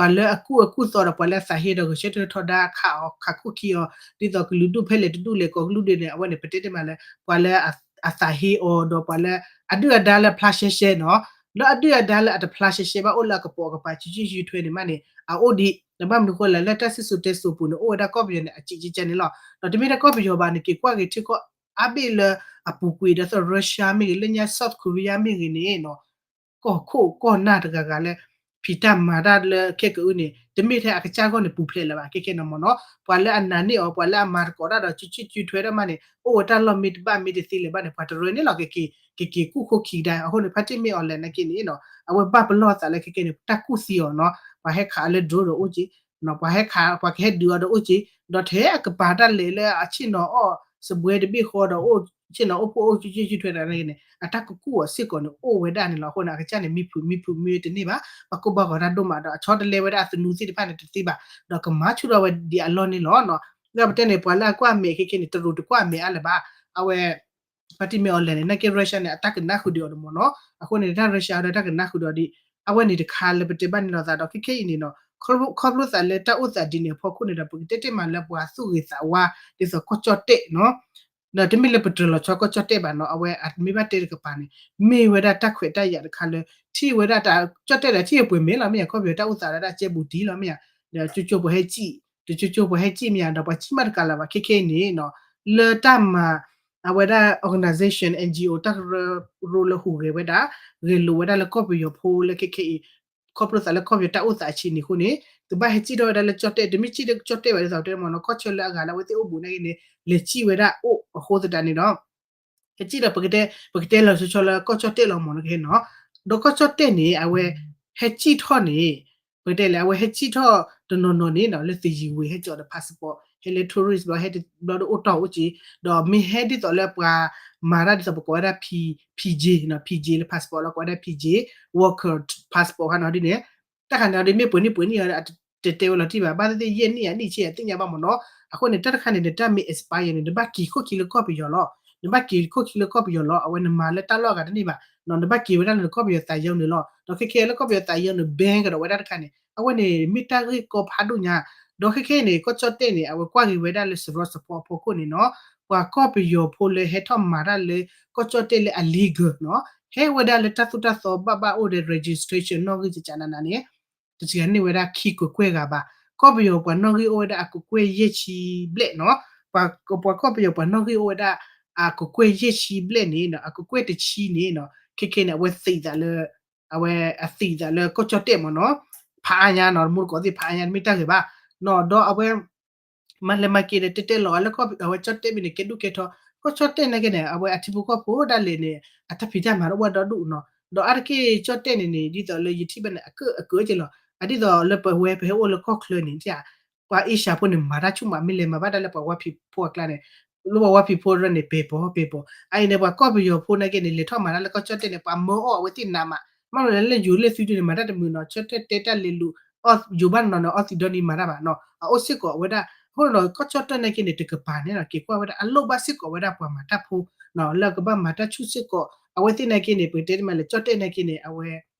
ၤလၢအကူၣ်အၢကူၣ်သီဒီးပှၤလၢအသးဟ့ဒီးဂဲၤဆၢထၢၣ်ထီဒါခးအီၤခးခိၣ်ခံအီၤ ဒ်သိးကလုာ်ဒူၣ်ဖဲလဲၣ်တဒူၣ်လဲၣ် ကိးကလုာ်ဒူၣ်န့ၣ် အဝဲန့ၣ် ပတဲတ့ၢ်မးလၢ ပှၤလၢအသးဟ့အီၤဒီးပှၤလၢအဒုၣ်အဒါလၢဖျါရှဲရှဲနီၤ လၢအဒုၣ်အဒါလၢအတဖျါရှဲရှဲဘၣ်အိၣ်လၢအကပိာ်အကပၤ စုစုစုထွဲန့ၣ်မးန့ၣ် အအိၣ်ဒံး ဘၣ်မနုၤဃိလဲၣ် လၢတၢ်စံၣ်စိၤတဲစိၤပူၤန့ၣ် အိၣ်ဝဲဒၣ်ကီၢ်ပယီၤန့ၣ် အစံးကဲကဲန့ၣ်လီၤ ဒီးတမ့ၢ်ထဲကီၢ်ပယီၤဘၣ်န့ၣ် က့ၤကွၢ်က့ၤထံကီၢ်အါဘ့ၣ်လၢအပူၤကွံာ် ဒ်သိး Russia မ့ၢ်ဂ့ၤ လၢညါ South Korea မ့ၢ်ဂ့ၤန့ၣ်နီၤ ကီၢ်ခိၣ်ကီၢ်နၢ်တဂၤဂၤလၢ ဖံးတၢ်မၤတၢ်လၢခဲကအုၣ်န့ၣ် တမ့ၢ်ထဲအကစၢ်ဂီၢ်န့ၣ် ပူၤဖျဲးလၢၤဘၣ် ခဲခဲနီၤမ့ၢ်နီၤ ပှၤလၢအနာ်န့ၢ်အီၤ ပှၤလၢအမၤသကိးတၢ်ဒီးစုစုစုထွဲတၢ်မးန့ၣ် အိၣ်ဝဲတၢ်လီၢ်မ့ၢ်တဘၣ်မ့ၢ်တသ့လၢၤဘၣ်န့ၣ် ပှၤတရၢန့ၣ်လီၤ ကက့ၤ ကက့ၤကူၣ်ခိၣ်ခံကဒါ အဃိန့ၣ် ဖါတံၢ်မ့ၢ်အီၤလဲၣ်နာ်က့န့ၣ်နီၤ အဝဲဘၣ်ပလီၢ်သးလၢခဲခဲန့ၣ် တၢ်ကူၣ်သံအီၤနီၤ ပှၤဟဲခးအီၤလၢ drone ဒီးအိၣ်က့ၤ ပှၤဟဲခး ပှၤကဟဲဒုးအီၤဒီးအိၣ်က့ၤ ဒီးထဲအကပၤတၢ်လဲၤလၢအဆ့ၣ်နီၤအီၣ်စပွဲတဘ့ၣ်ဃီဒီးအိၣ် ဆ့ၣ်နီၤအိၣ်ဖှိၣ်အိၣ်ကၠူကၠူထွဲတၢ်န့ၣ် အတၢ်ကကူၣ်အီၤစ့ၢ်ကီးန့ၣ် အိၣ်ဝဲဒၣ်န့ၣ်လီၤ. အဃိန့ၣ် အကစၢ်န့ၣ် မံဖုးမံဖုးမံတန့ၢ်ဘၣ်, ပှၤကိးဘၣ်ဂီၤတၢ်ဒိၣ်မးဒီး အဆီတလဲဝဲဒၣ်အသနူသ့ၣ်တဖၣ်န့ၣ်တသ့ဘၣ်, ဒီးကမၤဆူၣ်ထီၣ်ဝဲဒ်အလီၢ်န့ၣ်လီၤ. လၢပတဲန့ၣ် ပှၤလၢအကွၢ်မဲာ်ခဲခဲန့ၣ် တရူးတကွၢ်မဲာ်အါလၢၤဘၣ်. အဝဲ ဖါတံၢ်မ့ၢ်အီၤလဲၣ်န့ၣ် နာ်က့ Russia န့ၣ် အတၢ်ကနၣ်ဃုာ်ဒီးအီၤန့ၣ်မ့ၢ်နီၤ. အဃိန့ၣ် တၢ် Russia ဒီးတၢ်ကနၣ်ဃုာ်ဒီးအီၤဒ် အဝဲန့ၣ်တခါလၢပတဲဘၣ်န့ၣ်လီၤသးဒီး ခဲခဲအံၤန့ၣ်နီၤ ခီဖျိသးလၢတၢ်အိၣ်သးဒ်န့ၣ်အဖီခိၣ်န့ၣ်ဒီး ပကတဲတ့ၢ်မးလၢပှၤသူၣ်ဂ့ၤသးဝါ ဒ်သိးကီၢ်ကၠီၣ်တဲၣ်နီၤ ဒီးတမ့ၢ်လၢပတြၢၤလီၤဆီကီၢ်ကၠီၣ်တဲၣ်ဘၣ်နီၤ. အဝဲအမ့ၢ်ဘၣ်တဲတကပၤန့ၣ် မ့ၢ်ဝဲဒၣ်တၢ်ခွဲးတၢ်ယာ်တခါလၢ ထံၣ်ဝဲဒၣ်တၢ်ကၠီၣ်တဲၣ်ဒီးထံၣ်အပှ့ၤမဲာ်လီၤမ့ၢ်ဧါ, ခီဖျိတၢ်အိၣ်သးလၢတၢ်ကဲဘူးတံၢ်လီၤမ့ၢ်ဧါ, ဒီးကၠိကၠိပှၤဟဲစံၣ် တကၠိကၠိပှၤဟဲစံၣ်မ့ၢ်ဧါ, ဒီးပှၤစံၣ်မးတကးလၢၤဘၣ် ခဲခဲအံၤန့ၣ်နီၤ လၢတၢ်မၤ အဝဲဒၣ် organization NGO တၢ်ကရၢကရိလၢဟူးဂဲၤဝဲဒၣ် ဂဲၤလိာ်ဝဲဒၣ်လၢကီၢ်ပယီၤဖိလၢခဲခဲအံၤ ခီဖျိသးလၢကီၢ်ပယီၤတၢ်အိၣ်သးအဆံးန့ၣ်အဃိန့ၣ် ကဘၣ်ဟဲစံၣ်ထီၣ်ဝဲဒၣ်လၢကၠီၣ်တဲၣ်, တမ့ၢ်စံၣ်လၢကၠီၣ်တဲၣ်ဘၣ်ဒ်သိးတဲမ့ၢ်နီၤ, ကီၢ်ဆၢလၢအဂၤလၢအဝဲသ့ၣ်အိၣ်ဘူးနာ်က့န့ၣ် လဲၤစံၣ်ဝဲဒၣ်အိၣ်အဃိသတးန့ၣ်ဒီး ဟဲစံၣ်ဒီး ပကတဲ ပကတဲလီၤဆီဆီလၢကီၢ်ကၠီၣ်တဲၣ်လီၤမ့ၢ်နီၤ ကဟဲနီၤ, ဒီးကီၢ်ကၠီၣ်တဲၣ်န့ၣ် အဝဲဟဲစံၣ်ထီၣ်န့ၣ် ပကတဲလဲၣ် အဝဲဟဲစံၣ်ထီၣ်တနီၤနီၤန့ၣ်နီၤ လၢသယံၤဝံၤ ဟဲစိာ်ဒီး passport ဟဲလၢ tourist ဘျီ ဟဲတဘျီဒီးအိၣ်တီၢ်အိၣ်က့ၤ, ဒီးမ့ၢ်ဟဲဒ်သိးလၢပှၤမၤတၢ်ဒ်သိးပကိးဝဲဒၣ် P- PJ နီၤ, PJ လၢ passport လီၤ ကိးဝဲဒၣ် PJ worker passport ခါနီၤဒ်န့ၣ်, တၢ်ခါန့ၣ်ဒီးမ့ၢ်ပှဲၤနံၣ်ပှဲၤနံၣ်အ တဲတဲဝဲလီၤတံၢ်ဘၣ်, ဘၣ်သ့ၣ်သ့ၣ်ယဲၢ်နံၣ်အနံၣ်ဆံးအသ့ၣ်ညါဘၣ်မ့ၢ်နီၤ. အဃိန့ၣ် တၢ်တခါန့ၣ် နတၢ်မ့ၢ် expire န့ၣ် နဘၣ်က့ၤခိၣ်ခံလၢကီၢ်ပယီၤလီၤ. နဘၣ်က့ၤခိၣ်ခံလၢကီၢ်ပယီၤလီၤ. အဝဲနမၤလၢတၢ်လီၢ်အဂၤတန့ၢ်ဘၣ်, နဘၣ်က့ၤဝဲဒၣ်လၢနကီၢ်ပယီၤသးယီၤန့ၣ်လီၤ. ဒီးခဲခဲလၢကီၢ်ပယီၤသးယီၤန့ၣ် ban ကဒီးဝဲဒၣ်တခါန့ၣ် အဝဲန့ၣ် မ့ၢ်တၢ်ဂ့ၢ်ကီဖးဒိၣ်ညါ. ဒီးခဲခဲအံၤန့ၣ် ကီၢ်ကၠီၣ်တဲၣ်န့ၣ် အဝဲကွၢ်က့ၤဝဲဒၣ်လၢစရီစဖီအဖီခိၣ်န့ၣ်နီၤ, ပှၤကီၢ်ပယီၤဖိလၢဟဲထီၣ်မၤတၢ်လၢကီၢ်ကၠီၣ်တဲၣ်လၢအ legal နီၤ, ဟဲဝဲဒၣ်လၢတၢ်သိၣ်တၢ်သီဘၣ်ဘၣ်အိၣ်ဒီး registration နီၣ်ဂံၢ်ကကနးနးန့ၣ် တစှၤန့ၢ်ဝဲဒၣ်ခံကကွဲၢ်ဂၤဘၣ်. ကီၢ်ပယီၤပှၤနီၣ်ဂံၢ်အိၣ်ဝဲဒၣ်အကကွဲၢ်ယဲၢ်ဆံဘျဲၣ်နီၤ, ပှၤကီၢ်ပယီၤပှၤနီၣ်ဂံၢ်အိၣ်ဝဲဒၣ် အကကွဲၢ်ယဲၢ်ဆံဘျဲၣ်န့ၣ်နီၤ, အကကွဲၢ်တဆံန့ၣ်နီၤ, ခဲခဲန့ၣ် အဝဲသံးသးလၢ အဝဲအသံးသးလၢကီၢ်ကၠီၣ်တဲၣ်မ့ၢ်နီၤ, ဖးအါညါနီၤ, မူတကိးသ့ၣ်ဖးအါညါ မ့ၢ်တၢ်ဂ့ၤဘၣ်နီၤ, ဒီးအဝဲ မၤလဲၤမၤက့ၤဒီး တဲတဲလီၤအီၤလၢ အဝဲကၠီၣ်တဲၣ်မ့ၢ်န့ၣ် ကဲဒိၣ်ကဲထီ, ကီၢ်ကၠီၣ်တဲၣ်နာ်က့န့ၣ် အဝဲအထံဖိကီၢ်ဖိဒၣ်လဲာ်န့ၣ် အတၢ်ဖံးတၢ်မၤတအိၣ်ဘၣ်ဒီဒူၣ်နီၤ, ဒီးအါတက့ၢ်ကၠီၣ်တဲၣ်န့ၣ်န့ၣ် ဒ်သိးလၢယထံၣ်ဘၣ်န့ၣ် အကၢၣ်အကၢၣ်က့လီၤ, အဒ်သိးလၢပဝဲပဟဲအိၣ်လၢကီၢ်ချၢန့ၣ် ပှၤအ့ၡၢၣ်ဖိန့ၣ် မၤတၢ်ဆူၣ်မး မ့ၢ်လဲၤမၤဘၣ်တၢ်လၢပှၤဝါဖံးဖိအကျါန့ၣ်, လၢပှၤဝါဖံးဖိရၢန့ၣ် ပဲၤပီၤပဲၤပီၤ, အအံၤန့ၣ် ပှၤကီၢ်ပယီၤဖိနာ်က့န့ၣ် လဲၤထီၣ်မၤတၢ်လၢကီၢ်ကၠီၣ်တဲၣ်န့ၣ် ပှၤမၢအီၣ်အဝဲသ့ၣ်နးမး, မ့ၢ်လၢလဲၤယူၤလၢသုဒုန့ၣ် မၤတၢ်တမုာ်နီၤ, ကၠီၣ်တဲၣ်တဲတၢ်လဲၤလူၤ ယူၤဘၣ်နီၤနီၤ အီသံးဒီနံၤမၤတၢ်ဘၣ်နီၤ, အအိၣ်စ့ၢ်ကီးဝဲဒၣ်, အဃိနီၤ ကီၢ်ကၠီၣ်တဲၣ်နာ်က့န့ၣ် တကပၤန့ၣ်နီၤ က့ၤကွၢ်ဝဲဒၣ် အလိၣ်ဘၣ်စ့ၢ်ကီးဝဲဒၣ်ပှၤမၤတၢ်ဖိနီၤ, လၢအကဘၣ်မၤတၢ်ဆူၣ်စ့ၢ်ကီး, အဝဲသ့ၣ်နာ်က့န့ၣ် ပကတဲတမံၤလၢ ကၠီၣ်တဲၣ်နာ်က့န့ၣ် အဝဲ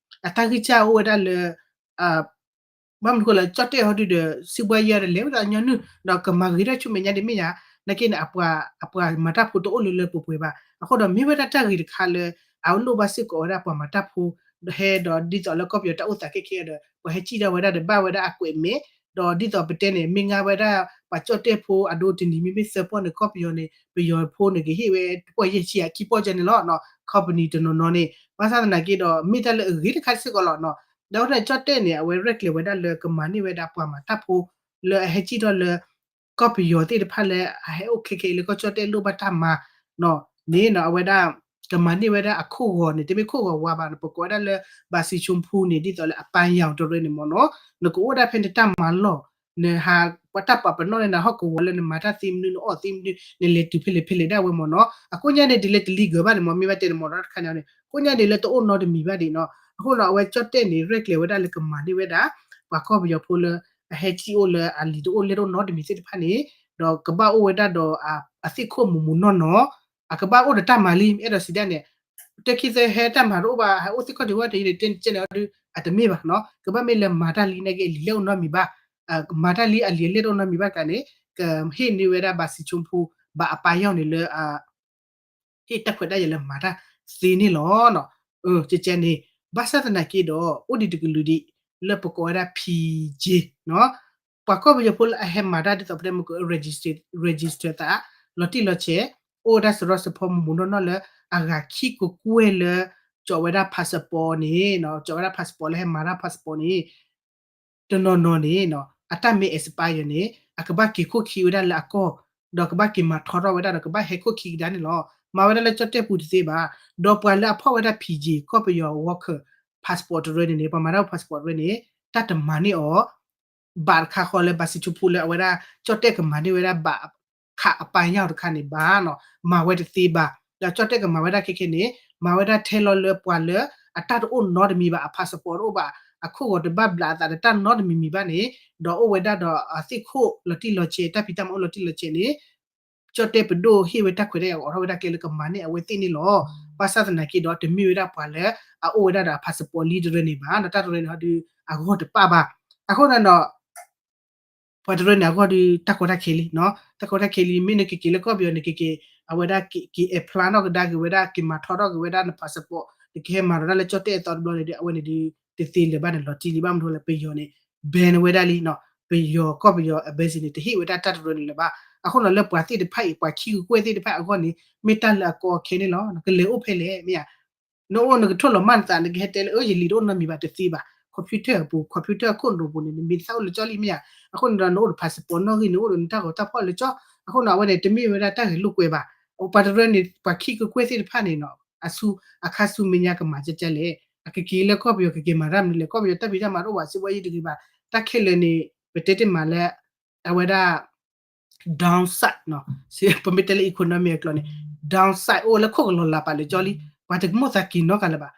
အတၢ်ဂံၢ်စၢ်အိၣ်ဝဲဒၣ်လၢ ဘၣ်မနုၤဃိလၢ ကၠီၣ်တဲၣ်ဟီဒုဒီး စံးဘှါယဲဒီး လဲၤဝဲဒၣ်ညီနုၢ် ဒီးကမၤဂ့ၤတၢ်ဆူမဲာ်ညါဒ်မ့ၢ်ယါ, နာ်က့န့ၣ် အပှၤမၤတၢ်ဖိတအိၣ်လၢလၢပှဲၤပှဲၤဘၣ်. အဃိဒီးမ့ၢ်ဝဲဒၣ်တၢ်ဂ့ၤတခါလၢ အလိၣ်ဘၣ်စ့ၢ်ကီးဝဲဒၣ်ပှၤမၤတၢ်ဖိ ဟဲဒီးဒ်သိးလၢကီၢ်ပယီၤတၢ်အိၣ်သးခဲခဲဒီး ပှၤဟဲစံၣ်ထီၣ်ဝဲဒၣ်ဒီးဘၣ်ဝဲဒၣ်အကွဲးမဲာ်, ဒီးဒ်သိးပတဲန့ၣ် မ့ၢ်ငါဝဲဒၣ်ပှၤကၠီၣ်တဲၣ်ဖိအဒိတနံၤမ့မ့ၢ်သၢပီၢ်န့ၣ် ကီၢ်ပယီၤန့ၣ် ပယီၤဖိန့ၣ် ကဟ့ၣ်ဝဲတပီၢ်ယဲၢ်ဆံအခံပီၢ်ကဲန့ၣ်လီၤ. company တနီၤနီၤန့ၣ် ဘၣ်ဆၣ်သနာ်က့ဒီး မ့ၢ်တၢ်လၢအဂ့ၤတခါစ့ၢ်ကီးလီၤနီၤ. ဒီးဝဲဒၣ်ကၠီၣ်တဲၣ်န့ၣ် အဝဲရဲၣ်ကျဲၤဝဲဒၣ်လၢကမၤန့ၢ်ဝဲဒၣ်ပှၤမၤတၢ်ဖိ လၢအဟဲစံၣ်ထီၣ်လၢ ကီၢ်ပယီၤသ့ၣ်တဖၣ်လၢအဟဲအိၣ်ခဲခဲအံၤလၢကီၢ်ကၠီၣ်တဲၣ်လိၣ်ဘၣ်တၢ်မၤန့ၣ်နီၤ, အဝဲဒၣ် ကမၤန့ၢ်ဝဲဒၣ်အခိၣ်ဂီၤန့ၣ် တမ့ၢ်ခိၣ်ဂီၤဝါဘၣ်န့ၣ် ပကိးဝဲဒၣ်လၢ ဘၣ်စံးဆိဖူန့ၣ် ဒ်သိးလၢအပၢ်ယၢ်တရၢန့ၣ်မ့ၢ်နီၤ, နကအိၣ်ဒၣ်ဖဲနတၢ်မၤလီၢ် နဟးပှၤတၢ်ပာ်ပနီၣ်န့ၣ် နဟီၣ်ကဝီၤလၢနမၤတၢ်သ့မနုၤ နအီၣ်သ့မနုၤ နလဲၤတုၤဖဲလဲၣ်ဖဲလဲၣ်ဒၣ်ဝဲမ့ၢ်နီၤ, အကိးညါန့ၣ်ဒ်လၢတလံၤဂၢၤဘၣ်န့ၣ်မ့ၢ် မ့ၢ်ဘၣ်တဲန့ၣ်မ့ၢ်ဒီးတခါန့ၣ်န့ၣ် ကိးညါဒ်လၢတအိၣ်နီတမံၤဘၣ်ဒ်နီၤ. အဃိနီၤ အဝဲကၠီၣ်တဲၣ်န့ၣ် ရဲၣ်ကျဲၤဝဲဒၣ်လၢကမၤန့ၢ်ဝဲဒၣ် ပှၤကီၢ်ပယီၤဖိလၢ အဟဲစံၣ်အိၣ်လၢအလံာ်တအိၣ်လဲၢ်တအိၣ်နီတမံၤသ့ၣ်တဖၣ်န့ၣ်, ဒီးကဘၣ်အိၣ်ဝဲဒၣ်ဒီး အသ့ၣ်ခိၣ်မူးမူးနီၢ်နီၢ်, အကဘၣ်အိၣ်ဒီးတၢ်မၤလံ အဲၣ်ဒိးစံးဒၣ်န့ၣ် တၢ်ခံသၢဟဲတၢ်မၤတအိၣ်ဘၣ် ဟဲအိၣ်သ့ၣ်ခီၣ်ထံးဝဲတယံၤန့ၣ် တဲန့ၣ်အီၤဒုး အတမ့ၢ်ဘၣ်နီၤ, ကဘၣ်မ့ၢ်လၢမၤတၢ်လံနာ်က့ အလံာ်လဲၢ်အိၣ်နီတမံၤဘၣ်, မၤတၢ်လံအလံာ်အလဲၢ်တအိၣ်နီတမံၤဘၣ်တခါန့ၣ် ကဟ့ၣ်န့ၢ်ဝဲဒၣ်ဘၣ်စံးဆိဖူ ဘၣ်အပၢ်ယၢ်န့ၣ်လၢ ဟ့ၣ်တၢ်ခွဲးတၢ်ယာ်လၢမၤတၢ်သ့န့ၣ်လီၤ. ကကဲန့ၣ် ဘၣ်ဆၣ်သနာ်က့ဒီး အိၣ်ဒံးတကလုာ်ဒံး လၢပကိးဝဲဒၣ် P J နီၤ, ပှၤကီၢ်ပယီၤဖိလၢအဟဲမၤတၢ်ဒ်သိးပတဲမ့ၢ်က register သး လီၤတံၢ်လီၤဆဲး, အိၣ်ဝဲဒၣ်စရီစဖီမူးမူးနီၢ်နီၢ်လၢ အဂၤခံကကွဲၢ်လၢ ကၠီးဝဲဒၣ် passport န့ၣ်, ကၠီးဝဲဒၣ် passport လၢဟဲမၤတၢ် passport န့ၣ် တနီၤနီၤန့ၣ် အတၢ်မ့ၢ် expire န့ၣ် အကဘၣ်က့ၤခိၣ်ခံဝဲဒၣ်လၢအကီၢ်, ဒီးကဘၣ်က့ၤမၤထီထီၣ်ဝဲဒၣ်ဒီးကဘၣ်ဟဲခိၣ်ခံကဒါန့ၣ်လီၤ. မၤဝဲဒၣ်လၢကၠီၣ်တဲၣ်ပူၤတသ့ဘၣ်. ဒီးပှၤလၢအဖီၣ်ဝဲဒၣ် P J ကီၢ်ပယီၤ worker passport တရၢန့ၣ်န့ၣ် ပှၤမၤတၢ် passport တရၢန့ၣ် တၢ်တမၤန့ၢ်အီၤ ဘၣ်တခါဃီလၢဘၣ်စံးဆိဖူလၢအဝဲဒၣ် ကၠီၣ်တဲၣ်ကမၤန့ၢ်ဝဲဒၣ်ဘၣ်ခးအပၢ်ယၢ်တခါန့ၣ်ဘၣ်နီၤ, မၤဝဲတသ့ဘၣ်. ဒီးကၠီၣ်တဲၣ်ကမၤဝဲဒၣ်ခဲခဲန့ၣ် မၤဝဲဒၣ်ထဲလီၤလၢပှၤလၢအတၢ်တအိၣ်နီတမံၤဘၣ်, အ passport တအိၣ်ဘၣ်, အခိၣ်ဂီၤတဘၣ်ဘျးအသးဒီးတၢ်နီတမံၤမံၤဘၣ်န့ၣ်, ဒီးအိၣ်ဝဲဒၣ်ဒီးအသ့ၣ်ခိၣ်လီၤတံၢ်လီၤဆဲး တၢ်ဖံးတၢ်မၤအိၣ်လီၤတံၢ်လီၤဆဲးန့ၣ် ကၠီၣ်တဲၣ်ပဒိၣ်ဟ့ၣ်ဝဲတၢ်ခွဲးတၢ်ယာ်အိးထီၣ်ဝဲဒၣ်ကျဲလၢကမၤန့ၢ်အဝဲသ့ၣ်န့ၣ်လီၤ. ဘၣ်ဆၣ်သနာ်က့ဒီး တမ့ၢ်ဝဲဒၣ်ပှၤလၢအအိၣ်ဝဲဒၣ်ဒီးအ passport လံတရၢန့ၣ်ဘၣ်, ဒီးတၢ်တရၢန့ၣ်ဟီဒုးအဂီၢ်တပၣ်ဘၣ်. အဃိန့ၣ်ဒီး ပှၤတရၢန့ၣ်အဂီၢ်ဒုးတၢ်ကီတၢ်ခဲလံနီၤ, တၢ်ကီတၢ်ခဲလံ မ့ၢ်နကက့ၤလၢကီၢ်ပယီၤန့ၣ် ကက့ၤ အဝဲဒၣ်က့ၤ apply ထီၣ်ကဒါက့ၤဝဲဒၣ် က့ၤမၤထီထီၣ်က့ၤဝဲဒၣ်န passport နကဟဲမၤထီၣ်ဒၣ်လၢကၠီၣ်တဲၣ်အသီတဘျီန့ၣ်ဒီး အဝဲန့ၣ်ဒုး တသ့လၢၤဘၣ်န့ၣ် လီၤတံၢ်လံ ဘၣ်မနုၤလဲၣ် ပယီၤန့ၣ် ban ဝဲဒၣ်လံနီၤ, ပယီၤကီၢ်ပယီၤ embassy န့ၣ် တဟ့ၣ်ဝဲဒၣ်တၢ်တရၢန့ၣ်လၢၤဘၣ်. အဃိန့ၣ်လၢပှၤသ့ၣ်တဖၣ်အံၤ ပှၤခံကကွဲၢ်သ့ၣ်တဖၣ်အဂီၢ်န့ၣ် မ့ၢ်တၢ်လၢအကီအခဲန့ၣ်လီၤ. ကလဲၤအိၣ်ဖဲလဲၣ် မ့ၢ်ဧါ နအိၣ်နကထိၣ်လီၤမၢ်နသး နကဟဲတဲလၢ အၢ ယလံာ်တအိၣ်နီတမံၤဘၣ်တသ့ဘၣ်. computer အပူၤ computer အခိၣ်နူာ်ပူၤန့ၣ် နမံၤသၣ်အိၣ်လၢကၠီလံ မ့ၢ်ဧါ. အဃိန့ၣ်ဒီး နအိၣ်ဒီး passport နီၣ်ဂံၢ်န့ၣ် အိၣ်ဒီးနတၢ်ဂီၤတၢ်ဖီၣ်လၢကၠီ. အဃိန့ၣ် အဝဲန့ၣ် တမ့ၢ်ဝဲဒၣ်တၢ်ဂဲၤလိာ်ကွဲဘၣ်. ပှၤတရၢန့ၣ် ပှၤခံကကွဲၢ်သ့ၣ်တဖၣ်န့ၣ်နီၤ အဆူ အခါဆူမဲာ်ညါကမၤကဲကဲလဲၣ်. အကက့ၤလၢကီၢ်ပယီၤ ကက့ၤမၤတၢ်မနုၤလဲၣ်. ကီၢ်ပယီၤတၢ်ဖံးတၢ်မၤတအိၣ်ဘၣ် စံးဘှါယဲတဂ့ၤဘၣ်. တၢ်ခဲလၢာ်န့ၣ် ပတဲတ့ၢ်မးလၢ အဝဲဒၣ် downside နီၤ, ပမ့ၢ်တဲလၢ economy အကျိာ်န့ၣ် downside အိၣ်လၢခိၣ်ကလီၤလးပာ်လၢကၠီလံ. ပှၤတကမိၣ်သးက့ၤနီတဂၤလၢၤဘၣ်.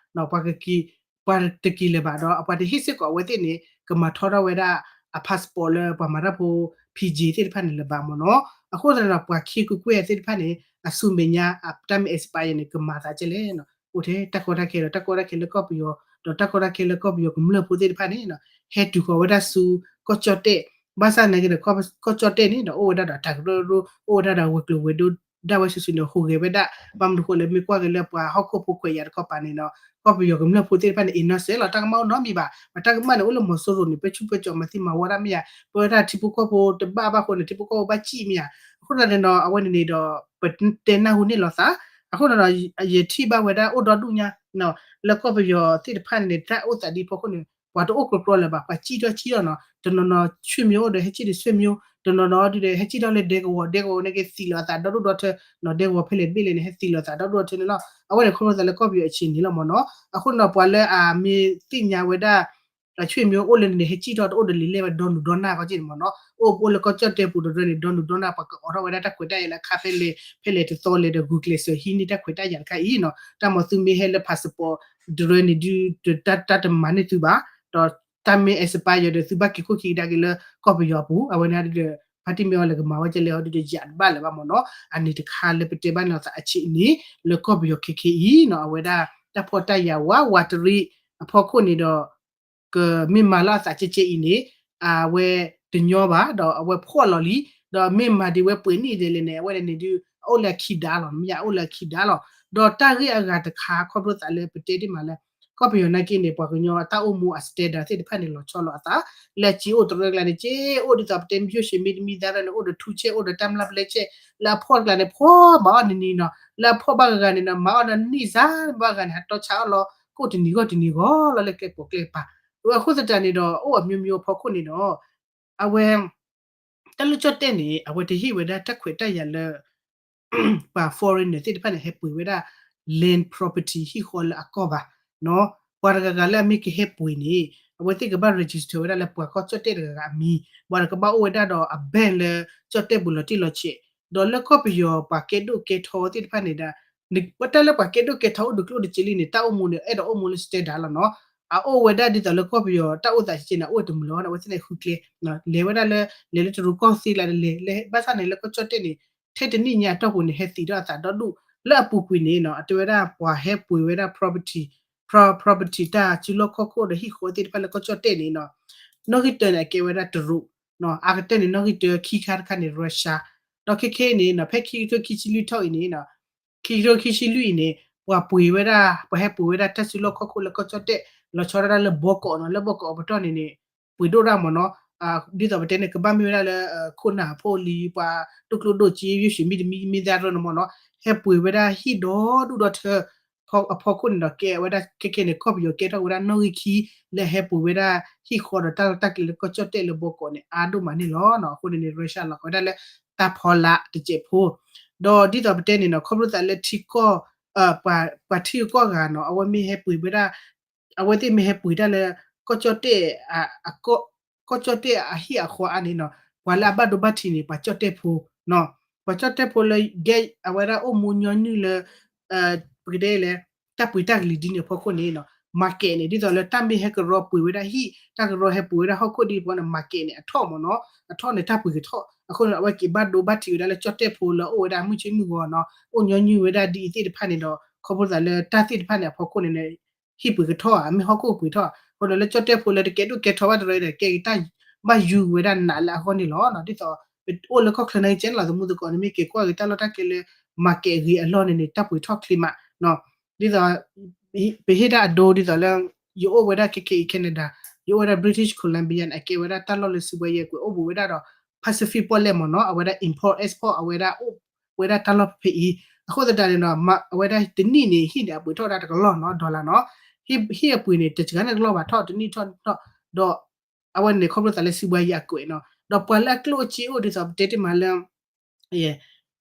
ပှၤတက့ၤလၢၤဘၣ်ဒီး အပှၤတဟ့ၣ်စ့ၢ်ကီးအဝဲသ့ၣ်န့ၣ် ကမၤထီထီၣ်ဝဲဒၣ် အ passport လၢပှၤမၤတၢ်ဖိ P J သ့ၣ်တဖၣ်န့ၣ်လၢၤဘၣ်မ့ၢ်နီၤ. အဃိသတးဒီး ပှၤခံကွ့ၢ်ကွ့ၢ်သ့ၣ်တဖၣ်န့ၣ် အဆူမဲာ်ညါ တၢ်မ့ၢ် expire န့ၣ် ကမၤသးကဲလဲၣ်နီၤ. အိၣ်ထဲတၢ်ကီတၢ်ခဲဒီး တၢ်ကီတၢ်ခဲလၢကီၢ်ပယီၤ ဒီးတၢ်ကီတၢ်ခဲလၢကီၢ်ပယီၤကမျၢၢ်ဖိသ့ၣ်တဖၣ်န့ၣ်နီၤ ဟဲတုၤဃီၤဝဲဒၣ်ဆူကီၢ်ကၠီၣ်တဲၣ်, ဘၣ်ဆၣ်နာ်က့ဒီး ကီၢ်ကၠီၣ်တဲၣ်န့ၣ်ဒီး အိၣ်ဝဲဒၣ်ဒီးတၢ်ကရၢကရိ အိၣ်ဝဲဒၣ်ဒီးဝဲၤကျိၤဝဲၤဒိၣ် ဒၣ်ဝဲစုာ်စုာ်န့ၣ် ဟူးဂဲၤဝဲဒၣ်, ဘၣ်မနုၤဃိလၢမ့ၢ်ကွၢ်က့ၤလၢပှၤဟီၣ်ခိၣ်ဖိခွဲးယာ်တခီပၤန့ၣ်နီၤ ကီၢ်ပယီၤကမျၢၢ်ဖိသ့ၣ်တဖၣ်န့ၣ် innocent လီၤ တၢ်ကမၣ်အိၣ်နီတမံၤဘၣ်. ပှၤတၢ်ကမၣ်န့ၣ် အိၣ်လၢမီၤစိရိၤန့ၣ် ပၢဆူၣ်ပၢကၠီၤမၤသံမၤဝီတၢ်မ့ၢ်ဧါ, ပဝဲဒၣ်ထံဖိကီၢ်ဖိတဘၣ်ဘၣ်အဃိန့ၣ် ထံဖိကီၢ်ဖိဘၣ်စံၣ်မ့ၢ်ဧါ. အဃိသတးန့ၣ်ဒီး အဝဲန့ၣ်န့ၣ်ဒီး ပတဲနၢ်ဟူန့ၢ်လီၤသး, အဃိန့ၣ်ဒီး ယထံၣ်ဘၣ်ဝဲဒၣ်အိၣ်ဒီဒူၣ်ညါ လၢကီၢ်ပယီၤသ့ၣ်တဖၣ်န့ၣ် တၢ်အိၣ်သးဒ်အဖီခိၣ်န့ၣ် ပှၤတအိၣ်ကြီကြီလၢၤဘၣ်, ပှၤစံၣ်ထီၣ်စံၣ်ထီၣ်နီၤ, တနီၤနီၤဆွေမျိုးအိၣ်ဒီးဟဲစံၣ်ဒီးဆွေမျိုး, တနီၤနီၤဒုဒီးဟဲစံၣ်ထီၣ်လၢဒဲကဝီၤ, ဒဲကဝီၤန့ၣ်ကသံးလီၤအသးဒီဒိၣ်ဒီထၢနီၤ, ဒဲကဝီၤဖဲလဲၣ်တဘ့ၣ်လဲၣ်န့ၣ် ဟဲသံးလီၤအသးဒီဒိၣ်ဒီထၢန့ၣ်လီၤ. အဝဲန့ၣ်ခီဖျိသးလၢကီၢ်ပယီၤအဆံးန့ၣ်လီၤမ့ၢ်နီၤ. အဃိန့ၣ်ဒီး ပှၤလၢအမ့ၢ်သ့ၣ်ညါဝဲဒၣ် ဆွေမျိုးအိၣ်လၢန့ၣ်န့ၣ် ဟဲစံၣ်ထီၣ်တအိၣ်ဒီးလံာ်လဲၢ်ဝဲဒီနုာ်ဒီနၢ်ကီက့န့ၣ်မ့ၢ်နီၤ, အိၣ်အိၣ်လၢကီၢ်ကၠီၣ်တဲၣ်ပူၤတရၢန့ၣ် ဒီနုာ်ဒီနၢ် ပှၤကအိးထီၣ်ဝဲဒၣ်တၢ်ခွဲးတၢ်ယာ်လၢအခါဖဲလဲၣ်ဖဲလဲၣ်တသီလဲၣ်ဒီး ဂုာ်ကျဲးစၢးဟံးန့ၢ်တၢ်ခွဲးတၢ်ယာ်တခါအံၤနီၤ, တၢ်မၤသူမ့ၢ်ဟဲလၢ passport တရၢန့ၣ်ဒုး တၢ်တမၤန့ၢ်သုဘၣ်, ဒီးတၢ်မ့ၢ် expire ဒီးသုဘၣ်က့ၤခိၣ်ခံကဒါက့ၤလၢကီၢ်ပယီၤအပူၤ, အဝဲန့ၣ်ဒုဒီး ဖါတံၢ်မ့ၢ်အီၤလဲၤကမၤဝဲကဲလဲၣ်ဟီဒုဒီး ယၤတဘၣ်လၢၤဘၣ်မ့ၢ်နီၤ. အန့ၣ်တခါလၢပတဲဘၣ်န့ၣ်လီၤသးအဆံးန့ၣ် လၢကီၢ်ပယီၤခဲခဲအံၤနီၤ, အဝဲဒၣ်တၢ်ဖီၣ်တၢ်ယာ်ဝးဝးတရံးအဖီခိၣ်န့ၣ်ဒီး ကမ့ၢ်မၤလၢအသးကဲကဲအံၤန့ၣ် အဝဲတညီဘၣ်, ဒီးအဝဲဖှီၣ်လီၤလံ, ဒီးမ့ၢ်မၤဒံးဝဲပှဲၤနံၣ်ဒဲးလဲၣ်န့ၣ် အဝဲန့ၣ်န့ၣ်ဒုး အအိၣ်လၢအခံဒါလီၤ, မ့ၢ်ယအိၣ်လၢအခံဒါလီၤ. ဒီးတၢ်ဂ့ၢ်အဂၤတခါခီဖျိသးလၢပတဲတ့ၢ်မးလၢ ကီၢ်ပယီၤနာ်က့န့ၣ် ပှၤကညီအတၢ်အိၣ်မူအ standard သ့ၣ်တဖၣ်န့ၣ် လီၤဆီလိာ်အသး, လၢအစ့အိၣ်တရၢကျါန့ၣ် စ့အိၣ်ဒ်သိးပတဲမ့ၢ်ယိၣ်ၡ့မ့ၢ်တမံၤသးရၢန့ၣ် အိၣ်ဒီးထူဆဲး အိၣ်ဒီးတၢ်မျၢ်ပျဲဆဲး, လၢအဖှီၣ်တကျါန့ၣ် ဖှီၣ်မၤအီၣ်နံၤနံၤနီၤ, လၢအဖှီၣ်ဘၣ်ဂၤဂၤန့ၣ်နီၤ မၤအီၣ်နံၤစၢ်ဘၣ်ဂၤန့ၣ် ဟးတီဆါအီၣ်လီၤ ကိၣ်တနံၤဂီၢ်တနံၤဂီၢ်လီၤလၢကျဲပိာ်ကျဲပၤ. အဃိသတးန့ၣ်ဒီး အိၣ်အမျိုးမျိုးအဖီခိၣ်န့ၣ်ဒီး အဝဲ တၢ်လၢကၠီၣ်တဲၣ်န့ၣ် အဝဲတဟ့ၣ်ဝဲဒၣ်တၢ်ခွဲးတၢ်ယာ်လၢ ပှၤ foreigner သ့ၣ်တဖၣ်န့ၣ် ဟဲပှ့ၤဝဲဒၣ် land property ဟံၣ်ဃီလၢအကီၢ်ဘၣ်နီၤ. ပှၤတဂၤဂၤလၢအမ့ၢ်ကဟဲပှ့ၤန့ၣ် အဝဲသ့ၣ်ကဘၣ် register ဝဲဒၣ်လၢပှၤကီၢ်ကၠီၣ်တဲၣ်တဂၤဂၤအမံၤ, ပှၤကဘၣ်အိၣ်ဝဲဒၣ်ဒီးအ bank လၢကၠီၣ်တဲၣ်ပူၤလီၤတံၢ်လီၤဆဲး, ဒီးလၢကီၢ်ပယီၤပှၤကဲဒိၣ်ကဲထီသ့ၣ်တဖၣ်န့ၣ်ဒီး တၢ်လၢပှၤကဲဒိၣ်ကဲထီအိၣ်တကျိၣ်တစ့လံန့ၣ် တၢ်အိၣ်မူန့ၣ် အဲၣ်ဒိးအိၣ်မူလၢ standard လီၤနီၤ. အအိၣ်ဝဲဒၣ်ဒ်သိးလၢကီၢ်ပယီၤတၢ်အိၣ်သးကဲန့ၣ် အအိၣ်တမုာ်လီၤန့ၣ် အဝဲသ့ၣ်န့ၣ်ဃုကျဲ လဲၤဝဲဒၣ်လၢ လဲၤလၢတရူးကီၢ်သ့ကျါန့ၣ် လဲၤလဲၤဘၣ်ဆၣ်န့ၣ် လၢကီၢ်ကၠီၣ်တဲၣ်န့ၣ် ထဲတနံၣ်ညါအတီၢ်ပူၤန့ၣ် ဟဲသံးထီၣ်အသးဒီဒူၣ် လၢအပူၤကွံာ်န့ၣ်နီၤ အတဲဝဲဒၣ်ပှၤဟဲပှ့ၤဝဲဒၣ် property, pro- property တၢ်စုလီၢ်ခီၣ်ခိၣ်ဒီးဟံၣ်ဃီသ့ၣ်တဖၣ်လၢကီၢ်ကၠီၣ်တဲၣ်န့ၣ်နီၤ နီၣ်ဂံၢ်တၢန့ၣ် အကဲဝဲဒၣ်တရူး, အကတၢၢ်န့ၣ် နီၣ်ဂံၢ်တၢခံခါတခါန့ၣ် Russia, ဒီးခဲခဲအံၤန့ၣ်နီၤ ဖဲခံကထိခံဆံလွံၢ်ထီၣ်အံၤန့ၣ်နီၤ ခံကထိခံဆံလွံၢ်အံၤန့ၣ် ပှၤပှ့ၤဝဲဒၣ် ပှၤဟဲပှ့ၤဝဲဒၣ်တၢ်စုလီၢ်ခီၣ်ခိၣ်လၢကီၢ်ကၠီၣ်တဲၣ် လီၤဆီဒၣ်တၢ်လၢဘီကီးနီၤ လၢဘီကီးအပတီၢ်န့ၣ်န့ၣ် ပှ့ၤဒိၣ်ဒၣ်မ့ၢ်နီၤ, ဒ်သိးပတဲန့ၣ် ကဘၣ်မ့ၢ်ဝဲဒၣ်လၢ ခိၣ်နၢ်ဖိလံ ပှၤဒိၣ်ကျိၣ်ဒိၣ်စ့ ယိၣ်ၡ့မ့ၢ်တမံၤမ့ၢ်သးရၢန့ၣ်မ့ၢ်နီၤ ဟဲပှ့ၤဝဲဒၣ်ဟံၣ်ဒီဒူၣ်ဒီထၢ အဖီခိၣ်န့ၣ်ဒီး ကဲဝဲဒၣ်ခဲခဲန့ၣ် ကီၢ်ပယီၤကဲထီၣ်ဝဲဒၣ်နီၣ်ဂံၢ်ခံ လၢဟဲပှ့ၤဝဲဒၣ်ဟံၣ်ဃီဒီးတၢ်လီၢ်တၢ်ကျဲလၢကီၢ်ကၠီၣ်တဲၣ်လၢဘီကီးန့ၣ် အါဒိၣ်မးန့ၣ်လီၤ. အဃိန့ၣ်န့ၣ် Russia လီၤကီဝဲဒၣ်လၢတၢ်ဖီလာ်တစဲးဖိ ဒီးဒ်သိးပတဲန့ၣ်နီၤ ခီဖျိသးလၢထံကီၢ် ပှၤထံကီၢ်ဂၤနီၤ အဝဲမ့ၢ်ဟဲပှ့ၤဝဲဒၣ် အဝဲသ့ၣ်မ့ၢ်ဟဲပှ့ၤတၢ်လၢ ကီၢ်ကၠီၣ်တဲၣ် ကီၢ်ကၠီၣ်တဲၣ်အဟံၣ်အဃီအါန့ၣ်နီၤ ပှၤလၢအဘၣ်ဒိဘၣ်ထံးန့ၣ် ပှၤကၠီၣ်တဲၣ်ဖိနီၤ ပှၤကၠီၣ်တဲၣ်ဖိလၢ ကဲ အဝဲဒၣ်အိၣ်မူညီနုၢ်လၢ ပကတဲလဲၣ် တၢ်ပှ့ၤတၢ်ကလံၤဒ်န့ၣ်အဖီခိၣ်န့ၣ်နီၤ market န့ၣ် ဒ်သိးလၢတၢ်မ့ၢ်ဟဲကရီပှ့ၤဝဲဒၣ်ဟံၣ် တၢ်ကရီဟဲပှ့ၤဝဲဒၣ်ဟီၣ်ခိၣ်ဒ်အံၤအဖီန့ၣ် market န့ၣ် အထီၣ်မ့ၢ်နီၤ အထီၣ်န့ၣ် တၢ်ပှ့ၤကထီၣ် အဃိန့ၣ် အဝဲက့ၤဘၣ်ဒိဘၣ်ထံးဝဲဒၣ်လၢကၠီၣ်တဲၣ်ဖိလၢအိၣ်ဝဲဒၣ်မုၢ်ဆ့ၣ်မုၢ်ဂီၤနီၤ အိၣ်ညီနုၢ်ဝဲဒၣ်ဒ်အံၤသ့ၣ်တဖၣ်န့ၣ်ဒီး ခီဖျိသးလၢတၢ်သ့ၣ်တဖၣ်န့ၣ်အဖီခိၣ်န့ၣ် ဟံၣ်ပှ့ၤကထီၣ်ဧါ မ့ၢ်ဟီၣ်ခိၣ်ပှ့ၤထီၣ် အဃိန့ၣ်လၢကၠီၣ်တဲၣ်ဖိလၢတကဲဒိၣ်ကဲထီဘၣ်တရၢဒီး ကဲက့ၤတၢ်ဘၣ်ယူၤဝဲဒၣ်နးလၢအဂီၢ်န့ၣ်လီၤ. ဒ်သိး ပအိၣ်လၢကီၢ်ချၢနာ်က့ ကဲန့ၣ်လီၤ သမူသကိးန့ၣ် မ့ၢ်က့ၤကွၢ်က့ၤတၢ်လီၢ်တၢ်ကျဲလၢ market ဂ့ၤအလီၢ်န့ၣ်န့ၣ် တၢ်ပှ့ၤထီၣ်ချ့မးနီၤ ဒ်သိး ပဟ့ၣ်တၢ်အဒိဒ်သိးလၢ ယအိၣ်ဝဲဒၣ်ခဲခဲအံၤ Canada ယအိၣ်ဝဲဒၣ် British Columbia န့ၣ် အကဲဝဲဒၣ်တၢ်လီၢ်လၢစုဝဲယဲၢ်ကွဲးအိၣ်ဘူးဝဲဒၣ်ဒီး Pacific ပီၣ်လဲၣ်မ့ၢ်နီၤ အဝဲဒၣ် import export အဝဲဒၣ်အိၣ်ဝဲဒၣ်တၢ်လီၢ်ဖဲဖဲအံၤ အဃိသတးန့ၣ်ဒီး အဝဲဒၣ်တနံၣ်န့ၣ် ဟံၣ်န့ၣ် အပှ့ၤထီၣ်ဝဲဒၣ်တကလီၢ်နီၤ dollar နီၤ ဟံၣ်အပှ့ၤန့ၣ် တစှၤန့ၢ်တလီၢ်ဘၣ် ထီၣ်တနံၣ်ထီၣ်တနံၣ်ထီၣ် ဒီး အဝဲန့ၣ် ခီဖျိသးလၢစုဝဲယဲၢ်အကွဲးနီၤ ဒီးပှၤလၢအကျိၣ်အစ့အိၣ်ဒ်သိးပတဲတ့ၢ်မးလၢ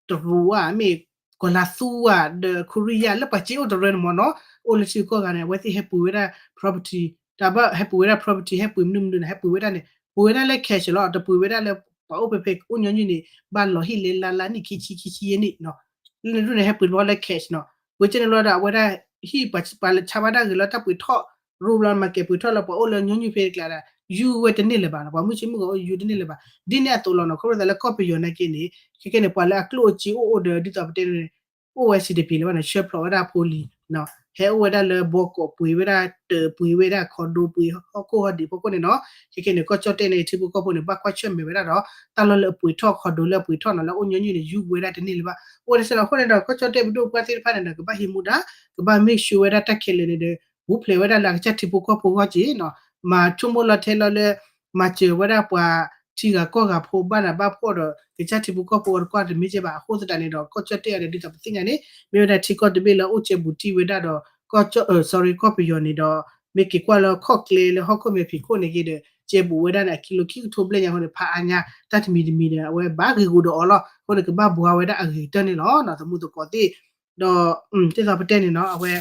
တရူးဧါ မ့ၢ်ကီၤလၤသူဧါ ဒီး Korea လၢပှၤစ့အိၣ်တရၢန့ၣ်မ့ၢ်နီၤ အိၣ်လၢထံကီၢ်ဂၤန့ၣ် အဝဲသ့ၣ်ဟဲပှ့ၤဝဲဒၣ် property တၢ်ဘၣ်ဟဲပှ့ၤဝဲဒၣ် property ဟဲပှ့ၤမနုၤမနုၤန့ၣ် ဟဲပှ့ၤဝဲဒၣ်န့ၣ် ပှ့ၤဝဲဒၣ်လၢ cash လီၤ တပှ့ၤဝဲဒၣ်လၢ ပှၤအိၣ်ဖဲဖဲအိၣ်ညီနုၢ်န့ၣ် ဘၣ်လီၤဟံၣ်လၢလါလါနံၣ်ခံဆံခံဆံယဲၢ်နံၣ်နီၤ လၢန့ၣ်ဒ်န့ၣ် ဟဲပှ့ၤတဘျီလၢ cash နီၤ ပှ့ၤကဲန့ၣ်လီၤဒီး အဝဲဒၣ်ဟံၣ်ပှၤဆါဘၣ်ဒၣ်ဂ့ၤလီၤ တၢ်ပှ့ၤထီၣ် ရူဘျီ market ပှ့ၤထီၣ်လၢပှၤအိၣ်လၢညီနုၢ်ဖဲတကျါဒီး ယူၤဝဲတန့ၢ်လၢၤဘၣ်နီၤ, ပှၤမုၢ်ဆ့ၣ်မုၢ်ဂီၤအိၣ်ယူၤတန့ၢ်လၢၤဘၣ်. ဒ်န့ၣ်အသိးလီၤနီၤ, ခီဖျိသးလၢကီၢ်ပယီၤနာ်က့န့ၣ် ခဲကဲန့ၣ် ပှၤလၢအကျိၣ်အစ့အိၣ်အိၣ်ဒီး ဒ်သိးပတဲန့ၣ် အိၣ်ဝဲစံးတပံၤလၢၤဘၣ်နီၤ, ဆှၢဖျိးဝဲဒၣ်ဖိလံၤ ဟဲအိၣ်ဝဲဒၣ်လၢဘီကီးပှ့ၤဝဲဒၣ် တပှ့ၤဝဲဒၣ် condo ပှ့ၤဟီၣ်ခိၣ်ဟီၣ်ဒံးဖီခိၣ်န့ၣ်နီၤ, ခဲကဲန့ၣ် ကီၢ်ကၠီၣ်တဲၣ်န့ၣ် ထံဖိကီၢ်ဖိန့ၣ် ဘၣ်ကွၢ်ဆၢၣ်မဲာ်ဝဲဒၣ်ဒီး တၢ်လီၢ်လၢအပှ့ၤထီၣ် condo လၢအပှ့ၤထီၣ်နီၤ လၢအအိၣ်ညီနုၢ်န့ၣ် ယူၤဝဲဒၣ်တန့ၢ်လၢၤဘၣ်. အိၣ်ဝဲဒၣ်စ့ၢ်နီၤ, အဃိန့ၣ်ဒီး ကီၢ်ကၠီၣ်တဲၣ်ပဒိၣ်ပပှၢ်သ့ၣ်တဖၣ်န့ၣ်ဒီး ကဘၣ်ဟံးမူဒါ, ကဘၣ် make sure ဝဲဒၣ်တၢ်ခဲလၢာ်န့ၣ်ဒီး ပူၤဖျဲးဝဲဒၣ်လၢအကစၢ်ထံဖိကီၢ်ဖိအဂီၢ်က့ၤနီၤ, မၤဆိကမိၣ်လီၤထဲလီၤလၢ မၤစၢၤဝဲဒၣ်ပှၤထံဂၤကီၢ်ဂၤဖိဘၣ်နးဘၣ်ဖှီၣ်ဒီး ကစၢ်ထံဖိကီၢ်ဖိအဂီၢ်တကွၢ်တမ့ၢ်ကဲဘၣ်. အဃိသတးန့ၣ်ဒီး ကီၢ်ကၠီၣ်တဲၣ်အံၤဒီး ဒ်သိးပသ့ၣ်ညါန့ၣ် မ့ၢ်ဝဲဒၣ်ထံကီၢ်တဘ့ၣ်လၢအအိၣ်ကဲဘူးတံၢ်ဝဲဒၣ်ဒီး ကီၢ်ကၠီၣ် sorry ကီၢ်ပယီၤန့ၣ်ဒီး မ့ၢ်က့ၤကွၢ်လၢခီၣ်ကျဲလၢဟီၣ်ခိၣ်မဲာ်ဖံးခိၣ်န့ၣ်က့ၤဒီး ကဲဘူးဝဲဒၣ်န့ၣ် အကံလိခံကထိဘျဲၣ်ညါအဃိန့ၣ် ဖးအါညါ တၢ်တမံၤတမံၤဒီး အဝဲဘၣ်ဂ့ၤဂိၤဒီးအီၤလီၤ. အဃိန့ၣ် ကဘၣ်ဘှါဝဲဒၣ်အဂ့ၤကတၢၢ်န့ၣ်လီၤ. သမူသကိးသ့ၣ် ဒီး ဒ်သိးပတဲန့ၣ်နီၤ အဝဲ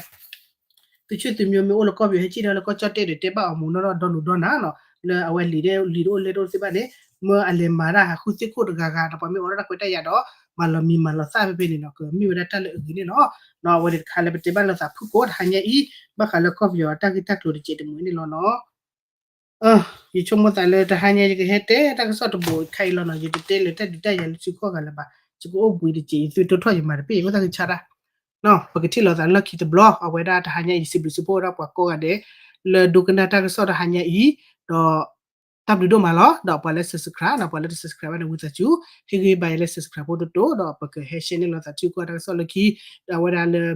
သုးဆူၣ်သုးမၠိမ့ၢ်အိၣ်လၢကီၢ်ပယီၤ ဟဲကံၣ်ထီၣ်လၢကီၢ်ကၠီၣ်တဲၣ်ဒီး တဲဘၣ်အီၤမူနီၢ်နီၢ်ဒီနူၤဒီနၤနီၤ လၢအဝဲလံာ်ဒၣ်လံာ်တအိၣ်လဲၢ်တအိၣ်သ့ၣ်တဖၣ်န့ၣ် မ့ၢ်အလဲၤမၤတၢ်ဟးဃုသ့ၣ်ခိၣ်တဂၤဂၤ ဒီးပှၤမ့ၢ်အိးထီၣ်တၢ်ခွဲးတၢ်ယာ်ဒီး မၤလီၤမံၤမၤလီၤသၣ်ဖဲဖဲန့ၣ်နီၤ ကမ့ၢ်ဝဲဒၣ်တၢ်လၢအဂ့ၤန့ၣ်လီၤ. အဝဲန့ၣ်တခါလၢပတဲဘၣ်လိာ်သးဖုၣ်ကိာ်တဟါညါအံၤ ဘၣ်ဃးလၢကီၢ်ပယီၤတၢ်ဂ့ၢ်တၢ်ကျိၤတစဲးတမှဲၤန့ၣ်လီၤနီၤ. ယဆိကမိၣ်သးလၢတဟါညါ ယကဟဲတဲတၢ်ကစီၣ်တဘိးခဲအံၤလီၤနီၤ, ယတတဲလၢတၢ်ဒုးတၢ်ယၤလၢထံကီၢ်ဂၤလၢၤဘၣ်, ယကအိၣ်ဘှံးတစဲး ယသုတိထီၣ်ယမၤတပ့ၢ် ယအိၣ်သးကဆါတၢ် ပကထံၣ်လိာ်သးလၢခံတဘျီ အဝဲဒၣ်တဟါညါအံၤ စံးဘျုးစံးဖှိၣ်ဝဲဒၣ်ပှၤကိးဂၤဒဲး လၢဒိကနၣ်တၢ်ကစီၣ်တဟါညါအံၤ ဒီး တၢ်ဘျုးဒိၣ်မးလီၤ. ဒီးပှၤလၢ subscribe နီၤ ပှၤလၢတ subscribe ဘၣ်န့ၣ် ဝံသးစူၤ ဟ့ၣ်ဂံၢ်ဘါယၤလၢ subscribe ဖိတတိၤ ဒီးပကဟဲ share န့ၢ်လိာ်သးထံကီၢ်တၢ်ကစီၣ်လၢခံ ဒီးအဝဲဒၣ်လၢ